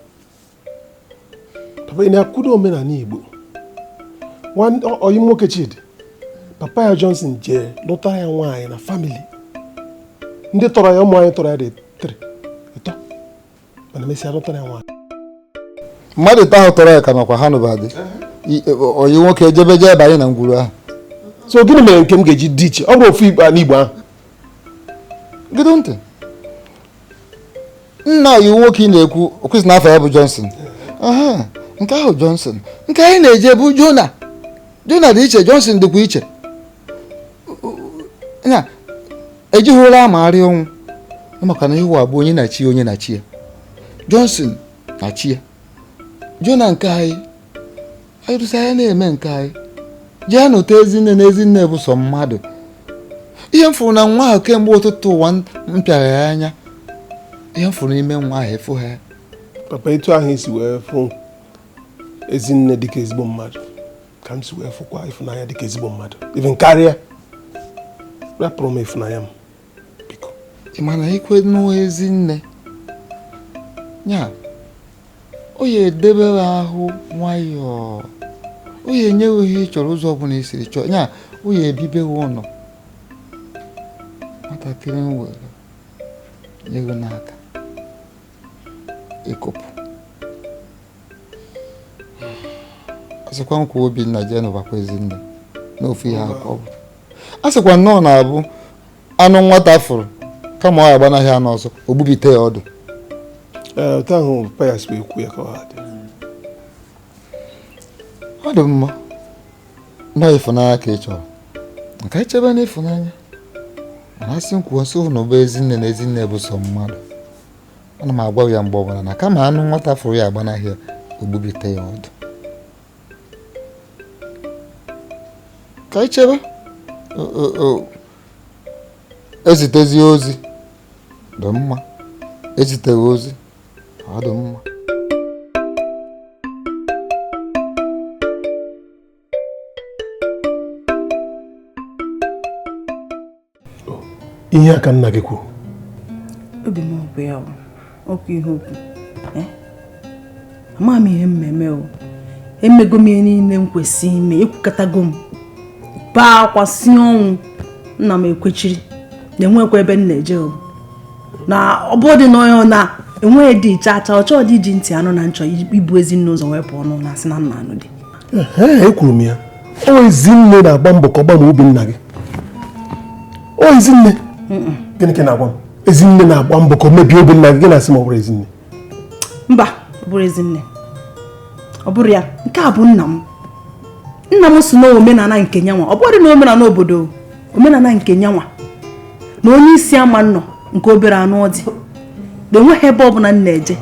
Papa, ị na-akwudo omenala Igbo? Oyi nwoke Chidi, papa ya Johnson jee lụta ya nwaanyị na famili ndị tọrọ ya, ụmụ anyị tọrọ ya dị 3 mana mesịa lụtara ya nwaanyị. Mmadụ ite ahụ tọrọ ya ka nakwa ha nụbadị oyi nwoke ejebe jee banye na ngwuru ahụ. So gịnị mere nke m ga-eji dị iche? Ọ bụ ofu Igbo n'Igbo ahụ. Gịdụ ntị, nna oyi nwoke ị na-ekwu okwesị n'afọ ya bụ Johnson. Nke ahụ Johnson, nke anyị na-eje bụ Jona. Jona dị iche, Johnson dịkwa iche. Ya ejighị ụra amagharị ọnwụ, maka na ihu abụ onye na chi onye na chi ya. Johnson na chi ya, Jona nke anyị anyị rụsị anyị na-eme nke anyị. Jee nụta Ezinne na Ezinne bụ sọ mmadụ. Ihe m fụrụ na nwa ahụ kemgbe ụtụtụ ụwa m pịara ya anya, ihe m fụrụ n'ime nwa ahụ efu ha. Papa, etu ahụ isi wee fụ Ezinne dịka ezigbo mmadụ ka m si wee fụkwa ịfụnanya dịka ezigbo mmadụ, even karịa. Rapụrụ m ịfụnanya m biko. Ị ma na ikwe nụ Ezinne ya, o ya edebere ahụ nwayọọ, o ya enyeghị ihe ị chọrọ ụzọ ọbụla i siri chọọ ya, o ya ebibeghị ụlọ. Nwatakịrị m were nye gị n'aka ịkụpụ. A sịkwa nkwa Obinna jee nụbakwa Ezinne n'ofu ihe ahụ ka ọ bụ. A sịkwa nnọọ na-abụ anụ nwata fụrụ kama ọ agbanaghị anụ ọzọ, o gbubite ya ọdụ. Otu ahụ papa ya si wee kwuo ya ka ọ dị. Ọ dị mma nọọ ịfụnanya ka ị chọrọ, nke echebe na ịfụnanya. Mana asị m kwuo nsị na ụba Ezinne na Ezinne bụ sọ mmadụ. Ana m agwa ya mgbe ọbụla na kama anụ nwata fụrụ ya agbanaghị ya, o gbubite ya ọdụ. Ka echebe ezitezi ozi dị mma, eziteghị ozi ọ dị mma. Ihe aka nna gị kwuru. Obi m bụ ya ọkụ ihe okwu. Ama m ihe mmemme o. Emego m ihe niile m kwesị ime, ekwukọtago m. Baa akwa si ọnwụ, nna m ekwechiri. Na-enwekwa ebe m na-eje o. Na ọ bụ dị na onye na Enweghị dị chacha ọ chọọ dị iji ntị anụ na nchọ ibu Ezinne ụzọ wee pụọ n'ụlọ asị na nna anụ dị. Ekwuru m ya. O Ezinne na-agba mbọ ka ọ gbanwee obi nna gị. O Ezinne. Gịnị ka na-agwa m? Ezinne na-agba mbọ ka o mebie obi nna gị, gị na-asị ma ọ bụrụ Ezinne. Mba, ọ bụrụ Ezinne. Ọ bụrụ ya, nke a bụ nna m. Nna m si na omenala nke nyanwa. Ọ bụrụ na omenala obodo, omenala nke nyanwa. Na onye isi ama nnọ nke obere anụ ọ dị. Na enweghị ebe ọbụla m na-eje.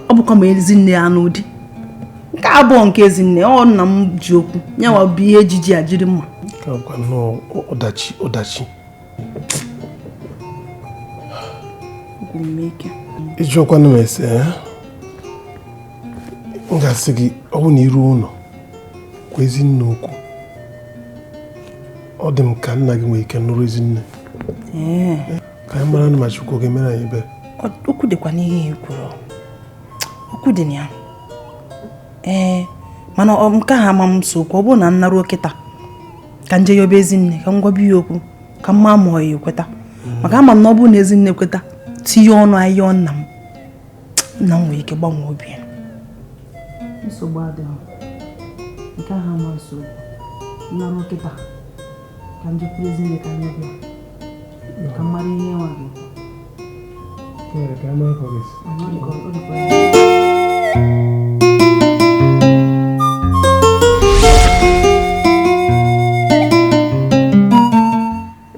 Ọ bụkwa ma Ezinne anụ dị. Nke abụọ nke Ezinne, ọ nna m ji okwu. Nyanwa bụ ihe ejiji a jiri mma. Ka bụkwa nnọọ ọdachi ọdachi. Ịjụọkwanụ m ese, m ga-asị gị ọ bụ na iru ụlọ kwa Ezinne okwu. Ọ dị m ka nna gị nwere ike nụrụ Ezinne. Ka anyị mara ma Chukwu ga-emere anyị ebere. Okwu dịkwa n'ihe i kwuru. Okwu dị na ya. Ee, mana nke ahụ ama m so okwu. Ọ bụrụ na m naruo kịta ka nje yobe Ezinne, ka m gwabi ya okwu, ka mma ma ọ ya ekweta. Maka ama m na ọ bụrụ na Ezinne ekweta, tinye ọnụ ahịa nna m. Nna m nwere ike gbanwee obi ya. Nsogbu adịghị. Nke ahụ ama nsogbu. Naruo kịta ka m jekwuru Ezinne ka m yobe ya. Ka m mara ihe nwa gị.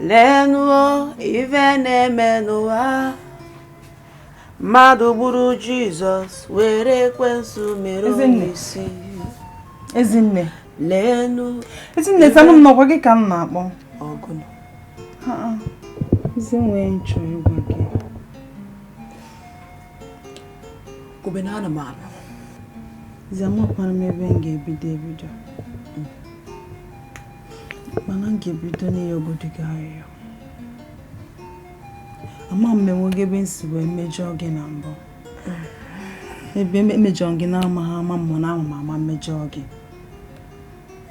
Leenụ ife na-eme n'ụwa. Mmadụ gburu Jizọs were ekwensu mere onyeisi. Ezinne. Leenụ. Ezinne, zanụ m n'ọkwa gị ka m na-akpọ. Ọgụnụ. Ezinne, nchọ ịgwa gị. Kwube na ana m anụ. Ezi amakwana m ebe m ga-ebido ebido. Mana m ga-ebido n'ịyọgodi gị arịrịọ. Ama m enweghị ebe m si wee mejọọ gị na mbụ. Ebe emejọọ gị na-amaghị ama m na ama m ama mmejọọ gị.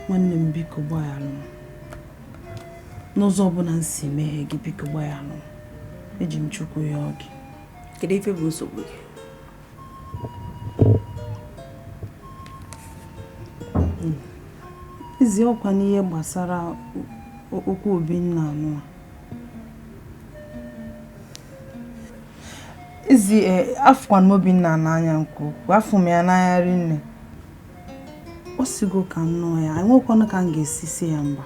Nwanne m biko gbaghalụ m. N'ụzọ ọbụla m si meghee gị biko gbaghalụ m. Eji m Chukwu yọọ gị. Kedu ife bụ nsogbu gị? Ezi ọkwa n'ihe gbasara okwu Obinna anụ a. Ezi afụkwana m Obinna n'anya nke ukwuu, afụ m ya n'anya rinne. O sigo ka m nụọ ya, enwekwana ka m ga-esi si ya mba.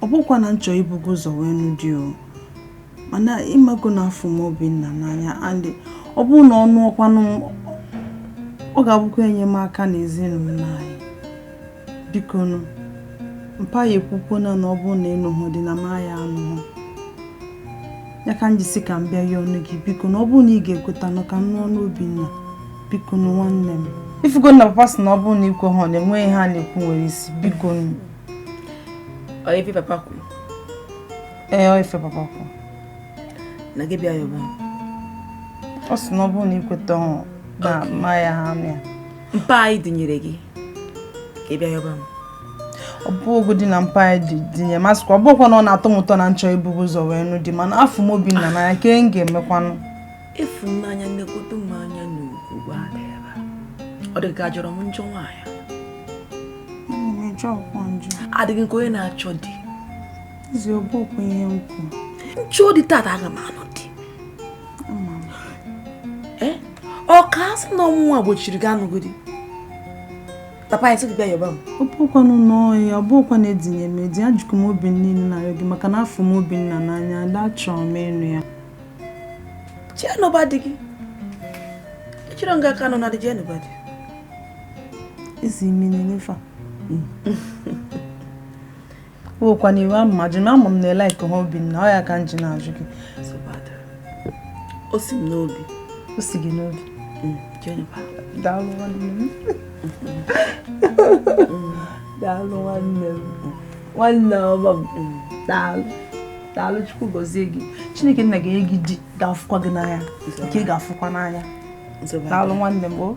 Ọ bụkwa na m chọọ ibugo ụzọ wee nụ di o. Mana ịmago na afụ m Obinna n'anya and ọ bụrụ na ọ nụọkwanụ m, ọ ga-abụkwa enyemaka n'ezinụlọ anyị. Biko nụ, mpa ya ekwukwo na ọ bụrụ na ịnụhụ dị na ma ya anụhụ. Ya ka m ji sị ka m bịa yọọ ọnụ gị biko na ọ bụrụ na ị ga-ekweta nụ ka m nụọ n'Obinna. Biko nụ nwanne m. Ifugo na papa sị na ọ bụrụ na ikwe ha ọ na-enweghị ihe a na-ekwu nwere isi. Biko nụ. Ọ ife papa kwuru? Ee, ọ ife papa kwuru. Na gị bịa yọba m? Ọ sị na ọ bụrụ na ikweta ọ na ma ya ha anụ ya. Mpa anyị dịnyere gị ka ị bịa yọba m. Ọ bụ ogo dị na mpa anyị dinye masịkwa ọ bụkwa na ọ na-atọ m ụtọ na nchọ ibugo ụzọ wee nụ di mana afụ m Obinna n'anya ka m ga-emekwanụ. Ịfụnanya nnekwute m anya n'ugwu gbada ebe a. Ọ dị ka ajọrọ m njọ nwaanyị. Adịghị nke onye na-achọ di. Ezi ọ bụkwa ihe m kwuru. Nchọ di tata aga m anụ di. Ọ ka asị na ọnwụnwa gbochiri gị anụgo di. Papa ya sị gị bịa yọba m. Ọ bụkwanụ n'ọhịa, ọ bụkwa na edinye m edi, ajụkwa m obi niile na-arịọ gị maka na afụ m Obinna n'anya, ada achọrọ m ịnụ ya. Jee n'ụba di gị. Echọrọ m gị aka nọ na di, jee n'ụba di. Ezi imi na-enyefe a. Ọ bụkwa na iwe ama jụ m, ama m na elike ha Obinna, ọ ya ka m ji na-ajụ gị. O si m n'obi. O si gị n'obi. Jee n'ụba. Daalụ nwanne m. Daalụ nwanne m. Nwanne ọma m. Daalụ. Daalụ Chukwu gọzie gị. Chineke nna ga-enye gị di ga-afụkwa gị n'anya. Nke ị ga-afụkwa n'anya. Daalụ nwanne m o.